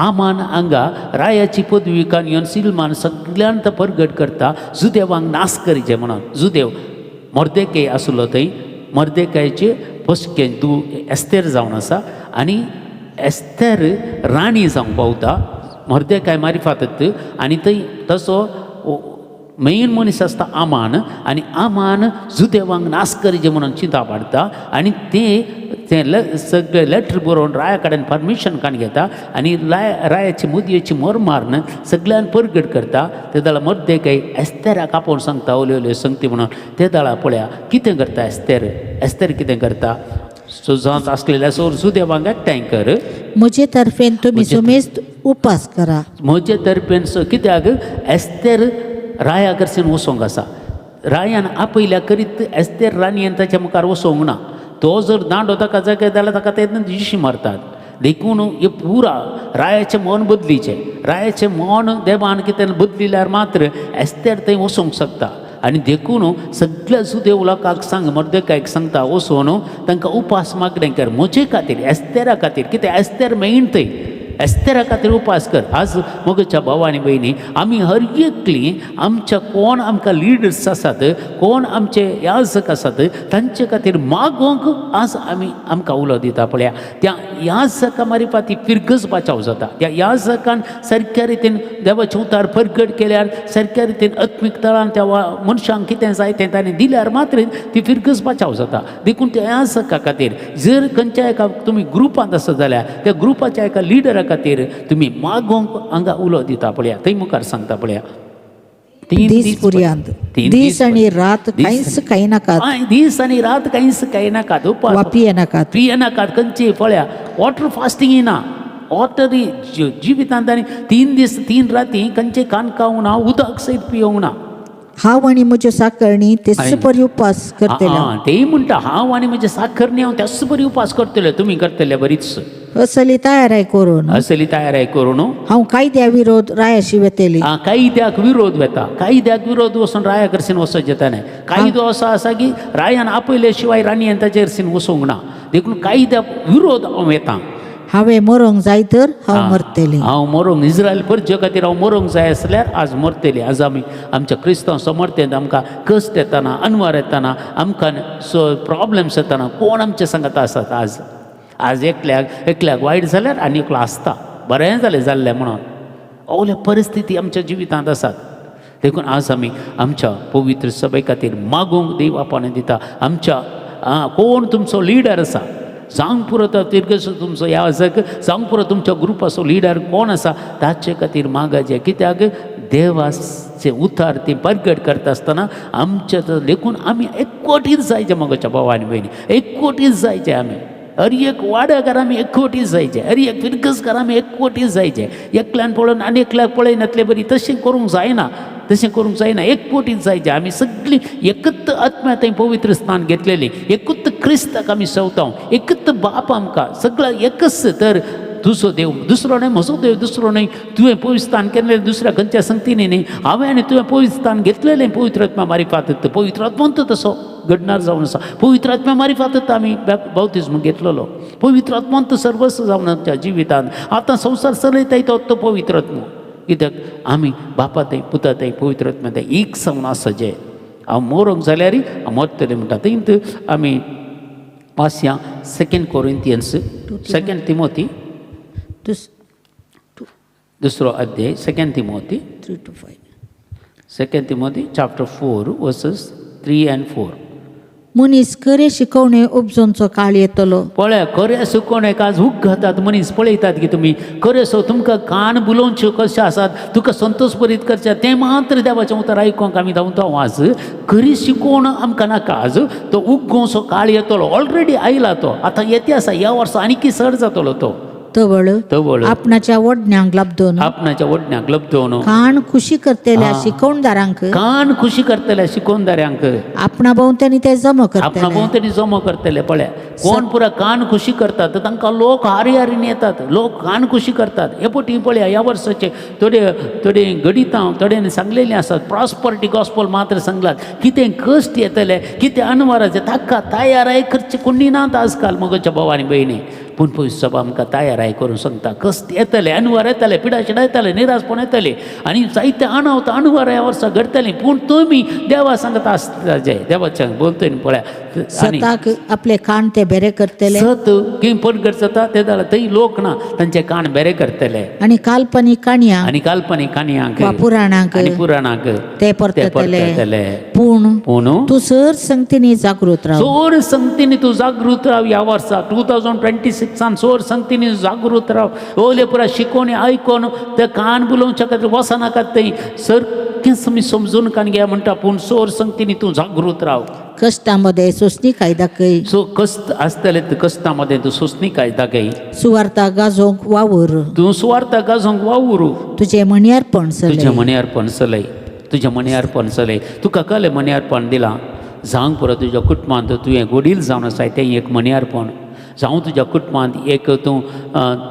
आमान हांगा रायाची पदवी कान येवन सिलमान सगळ्यान तो परगट करता जुदेवांक नाश करीचे म्हणून. जुदेव मर्देके आसलो थंय, मर्देकायचे पोसकें दू एस्तेर जावन आसा आनी एस्तेर राणी जावंक पावता मर्देकाय मारिफात आनी थंय तसो मेन मनीस आसता आमान आनी आमान जुदेवांक नाश करीचे म्हणून चिंता पाडटा आनी ते ते सगळे लेटर बरोवन राया कडेन परमिशन काडून घेता आनी रायाची मुदयेची मोर मारून सगळ्यान परगट करता. ते दाळा मर्दे काय एस्तेराक आपोवन सांगता ओल्यो ओल्यो संगती म्हणून. ते दाळा पळया कितें करता एस्तेर. एस्तेर कितें करता सुजांत आसलेल्या सोर जुदेवांक एकठांय कर. म्हजे तर्फेन तुमी सुमेस्त उपास करा. म्हजे तर्फेन कित्याक एस्तेर राया कडसून वचोंक आसा. रायान आपयल्या करीत एस्तेर राणयेन ताच्या मुखार वचोंक ना. तो जर दांडो ताका जाग्यार जाल्यार ताका ते दिशी मारतात. देखून हे पुरा रायाचें मन बदलीचें. रायाचें मन देवान कितें बदलिल्यार मात्र एस्तेर थंय वचोंक शकता. आनी देखून सगळ्या जुदेव लोकांक सांग, मर्देकायक सांगता वचून तांकां उपास मागणें कर म्हजे खातीर, एस्तेरा खातीर. कितें एस्तेर मेन थंय, एस्तेरा खातीर उपास कर. आज मोगच्या भाव आनी भयणी, आमी हर एकली आमच्या कोण आमकां लिडर्स आसात, कोण आमचे याजक आसात, तांचे खातीर मागोवंक आज आमी आमकां उलो दिता. पळया, त्या याजका मारिफात ती फिरगज बाचाव जाता. त्या याजकान सारक्या रितीन देवाचें उतार परगट केल्यार, सारक्या रितीन आत्मीक तळान त्या मनशांक कितें जाय तें ताणें दिल्यार मात्र ती फिरगज बाचाव जाता. देखून त्या याजका खातीर जर खंयच्या एका तुमी ग्रुपांत आसत जाल्यार त्या ग्रुपाच्या एका लिडरा खातीर तुमी मागोवंक हांगा उलो दिता. पळया, थंय मुखार सांगता पळया, तीन दीस पर्यंत, तीन दीस आनी रात दीस कांयच खायनाकात हय, दीस आनी रात कांयच खायनाकात, उपास वा पियेनाकात. पियेनाकात. खंयची पळया, वॉटर फास्टिंग ना, वॉटर जिवितांत आनी 3 दीस 3 राती खंयचे कान खावंक ना, उदक सयत पियोंक ना. हांव आनी म्हज्यो साकरणी तेच परी उपास करतले. आं, तेय म्हणटा हांव आनी म्हजे साखरणी हांव त्याच बरी उपास करतले, तुमी करतले बरीच. असली तयाराय करून असली तयाराय करून हांव कायद्या विरोध रायाशी वेतली. आं, कायद्याक विरोध वेता, कायद्याक विरोध वचून राया कडसून वचत येता न्हय. कायदो असो आसा की रायान आपयले शिवाय राणयेन ताचेर सीन वचूंक ना. देखून कायद्याक विरोध हांव येता. हांवें मरोंक जाय तर हांव मरतली. हांव मरोंक, इस्रायल परजे खातीर हांव मरोंक जाय आसल्यार आज मरतली. आज आमी आमच्या क्रिस्तांव समर्थेंत आमकां कश्ट येतना, अनवार येतना, आमकां सो प्रॉब्लम्स येतना कोण आमचे सांगता आसात? आज आज एकल्याक एकल्याक वायट जाल्यार आनी एकलो आसता बरें जालें जाल्लें म्हणून. अवल्या परिस्थिती आमच्या जिवितांत आसात. देखून आज आमी आमच्या पवित्र सभे खातीर मागूंक देव आपोवणें दिता. आमच्या कोण तुमचो लिडर आसा, जावंक पुरो तो तिरगसो तुमचो याजक, जावंक पुरो तुमच्या ग्रुपाचो लिडर कोण आसा, ताचे खातीर मागाचें. कित्याक देवाचे उतार ती परगट करता आसतना आमच्या देखून आमी एकवटीत जायचे. मगोच्या भाव आनी भयणी, एकवटीत जायचे आमी. हर एक वाड्याकार आमी एकवटीत जायचे, हर एक फिरगजकार आमी एकवटीत जायचे. एकल्यान पळोवन आनी एकल्याक पळयनातले बरी तशें करूंक जायना, तशें करूंक जायना. एकवटीत जायचे आमी सगळीं. एकूच आत्म्या थंय पवित्र स्थान घेतलेली, एकूच क्रिस्ताक आमी सेवता, एकूच बाप आमकां सगळ्या एकच. तर तुजो देव दुसरो न्हय, म्हजो देव दुसरो न्हय. तुवें पवित्र स्थान केल्लें दुसऱ्या खंयच्या संगतीनी न्हय. हांवें आनी तुवें पवित्र स्थान घेतलेलें पवित्र आत्मा मारिफात. पवित्र आत्मंत तसो घडणार जावन आसा. पवित्र आत्म्या मारिफातच आमी बावतिज्म घेतलेलो. पवित्र आत्मंत सर्वस्व जावन आमच्या जिवितांत आतां संवसार चलयताय तो पवित्र आत्मो. कित्याक आमी बापा थंय, पुता थंय, पवित्र आत्म्या थंय एक जावन आसा. जे हांव मरोंक जाल्यार हांव मरतलें म्हणटा. थंय आमी वाचया सेकेंड कोरिंथियन्स, सेकेंड तिमोती, दुसरो अध्याय, second तिमोती 3 to 5. Second Timothy chapter 4 verses 3 and 4. मनीस खरे शिकवणे उपजोनचो काळ येतलो. पळय, खरें सुकोण आज हुक घातात मनीस. पळयतात की तुमी खरें सो तुमकां कान बुलोवच्यो कशें आसात, तुका संतोष बरीत करचें तें मात्र देवाचें उतर आयकोंक आमी धांवता. आज खरी शिकोवण आमकां नाका. आज तो उग्गोसो काळ येतलो, ऑलरेडी आयला तो, आतां येते आसा. ह्या वर्सा आनीकी चड जातलो तो. तवळ तवळ आपणाच्या वडण्यांक लाबदोन आपणाच्या वडण्यांक लब्दोन कान खुशी करतल्या शिकवणदारांक कान खुशी करतले शिकोवणदारांक आपणा भोंवतणी ते जमो आपणा करतले. भोंवतणी जमो करतले. पळय, कोण पुरा कान खुशी करतात तांकां लोक हारी हारीन येतात. लोक कान खुशी करतात. हे पटी पळया, ह्या वर्साचे थोडे थोडे गणितां थोड्यांनी सांगलेलीं आसात. प्रॉस्परिटी गॉस्पल मात्र सांगलात. कितें कश्ट येतले, कितें अनवाराचे, ताका तयाराय करचे कोणी नात आजकाल मगोच्या भाव आनी भयणी. पूण पळय, सभा आमकां तयाराय करून सांगता, कश्ट येतले, अनवार येतले, पिडाशिडा येतले, निराशपण येतले आनी जायते अणावत अनवार ह्या वर्सा घडटले. पूण तुमी देवा सांगता आसता जे देवाच्या बोलतोय न्ही पळया. आनी सताक आपले कान ते बेरे करतले. सत कितें पडगट जाता ते जाल्यार थंय लोक ना, तांचे कान बेरे करतले. आनी काल्पनीक काणयांक आनी काल्पनीक काणयांक वा पुराणांक आनी पुराणांक ते परततले. परततले. पूण पूण तूं सर संगतीनी जागृत राव. चोर संगतीनी तूं जागृत राव. ह्या वर्सा 2026 चोर संगतीनी जागृत राव. ओले पुरा शिकोवणी आयकोन ते कान बुलोवच्या खातीर वचनाकात थंय, सारकें तुमी समजून कान घे म्हणटा. पूण चोर संगतीनी तूं जागृत राव. कश्टां मदें सोंसणीकाय दाखय. सो कश्ट आसतले कश्टां मदें तूं सोंसणीकाय दाखय. सुवार्ता गाजोवंक वावर. तूं सुवार्ता गाजोवंक वावरू. तुजें मण्यारपण तुजें चलय. मण्यारपण चलय, तुजें मण्यारपण चलय. तुका कलें मण्यारपण दिलां, जावंक पुरो तुज्या कुटुंबांत तुवें वडील जावन आसाय तें एक मण्यारपण. जावं तुज्या कुटुंबांत एक तूं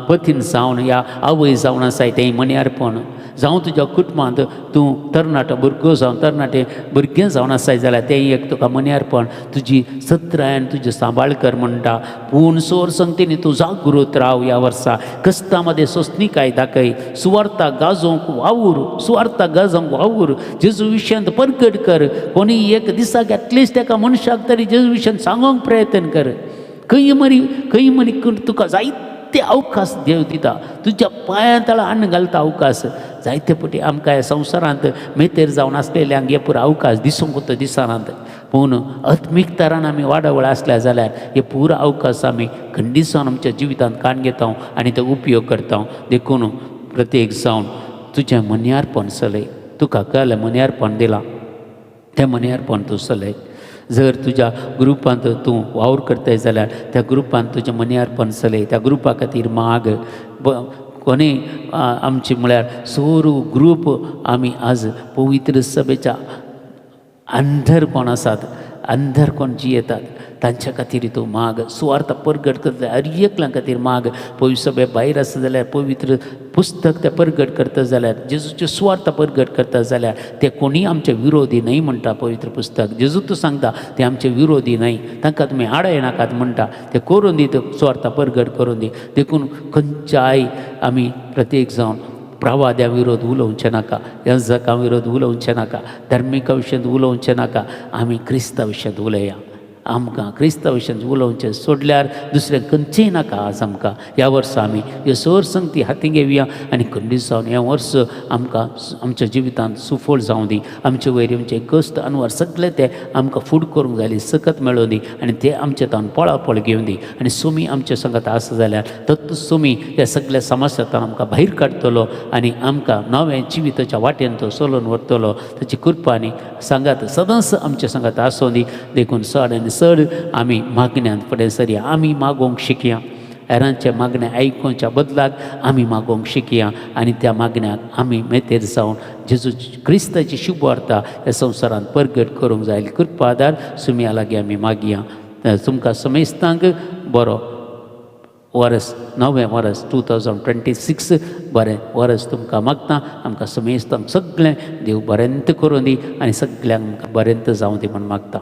पतीन जावन या आवय जावन आसाय तें मण्यारपण. जावं तुज्या कुटुंबांत तूं तरणाटो भुरगो जावं तरणाटे भुरगें जावन आसाय जाल्यार तें एक तुका मन्यारपण तुजी सत्रायन तुजें सांबाळ कर म्हणटा. पूण सोर संगतीनी तूं जागृत राव. ह्या वर्सा क्रिस्ता मदें सोंसणीकाय दाखय, सुवार्ता गाजोवंक वावूर, सुवार्ता गाजोवंक वावूर, जेजू विशयांत परगट कर. कोणीय एक दिसाक एटलिस्ट एका मनशाक तरी जेजू विशयांत सांगोंक प्रयत्न कर. खंय मरी खंय मरी तुका जायते अवकाश देव दिता, तुज्या पांयां तळा अन्न घालता अवकाश. जायते फावटी आमकां ह्या संवसारांत मेतेर जावन आसलेल्यांक हे पुरो अवकाश दिसूंक तो दिसनात, पूण आत्मीक तरान आमी वाडावळ आसल्या जाल्यार हे पुरो अवकाश आमी खंडीसान आमच्या जिवितांत काण घेता आनी तो उपयोग करता. देखून प्रत्येक जावन तुजें मन्यारपण चलय. तुका कळ्ळें मन्यारपण दिलां तें मन्यारपण तूं चलय. जर तुज्या ग्रुपांत तूं वावर करताय जाल्यार त्या ग्रुपांत तुजें मन्यारपण चलय. त्या ग्रुपा खातीर माग. कोणीय आमची म्हळ्यार सोरू ग्रूप आमी आज पवित्र सभेच्या अंधर कोण आसात, अंधर कोण जियेतात तांच्या खातीर तूं माग. सुवार्थ परगट करता हर एकल्या खातीर माग. पवित्र सभे भायर आसा जाल्यार पवित्र पुस्तक तें परगट करता जाल्यार, जेजूचे सुवार्थ परगट करता जाल्यार ते कोणीय आमचे विरोधी न्हय म्हणटा पवित्र पुस्तक. जेजू तूं सांगता ते आमचे विरोधी न्हय, तांकां तुमी आडाय नाकात म्हणटा. ते करून दी, सुवार्थ परगट करून दी. देखून खंयच्याय आमी प्रत्येक जावन प्रवाद्या विरोध उलोवचें नाका, याजका विरोध उलोवचें नाका, धार्मिका विशयांत उलोवचें नाका. आमी क्रिस्ता विशयांत उलया. आमकां क्रिस्ता विशयांत उलोवचें सोडल्यार दुसरें खंयचेंय नाका. आज आमकां ह्या वर्सा आमी ह्यो सोर संगती हाती घेवया आनी खंडीत जावन हें वर्स आमकां आमच्या जिवितांत सुफळ जावं दी. आमचे वयर येवचे कश्ट अनवर सगळे ते आमकां फूड करूंक जाय सकत मेळोवं दी आनी ते आमचे तावन पळापळ घेवं दी. आनी सुमी आमच्या संगत आसा जाल्यार तत्व सुमी ह्या सगळ्या समस्यांतल्यान आमकां भायर काडटलो आनी आमकां नवें जिविताच्या वाटेन तो चलोवन व्हरतलो. ताची कृपा आनी सांगात सदांच आमच्या सांगात आसूं दी. देखून चड आनी चड आमी मागण्यांत फुडें सरया. आमी मागोवंक शिकया. हेरांचें मागणें आयकुच्या बदलाक आमी मागोवंक शिकया आनी त्या मागण्याक आमी मेतेर जावन जेजू क्रिस्ताची शुभ वार्ता ह्या संवसारांत परगट करूंक जाय. कृपा आदार सुमया लागीं आमी मागया. तुमकां समेस्तांक बरो वरस, नवें वरस 2026 बरें वरस तुमकां मागता. आमकां समेस्तांक सगळें देव बरेंत करूं दी आनी सगल्यांक बरेंत जावं दी म्हूण मागता.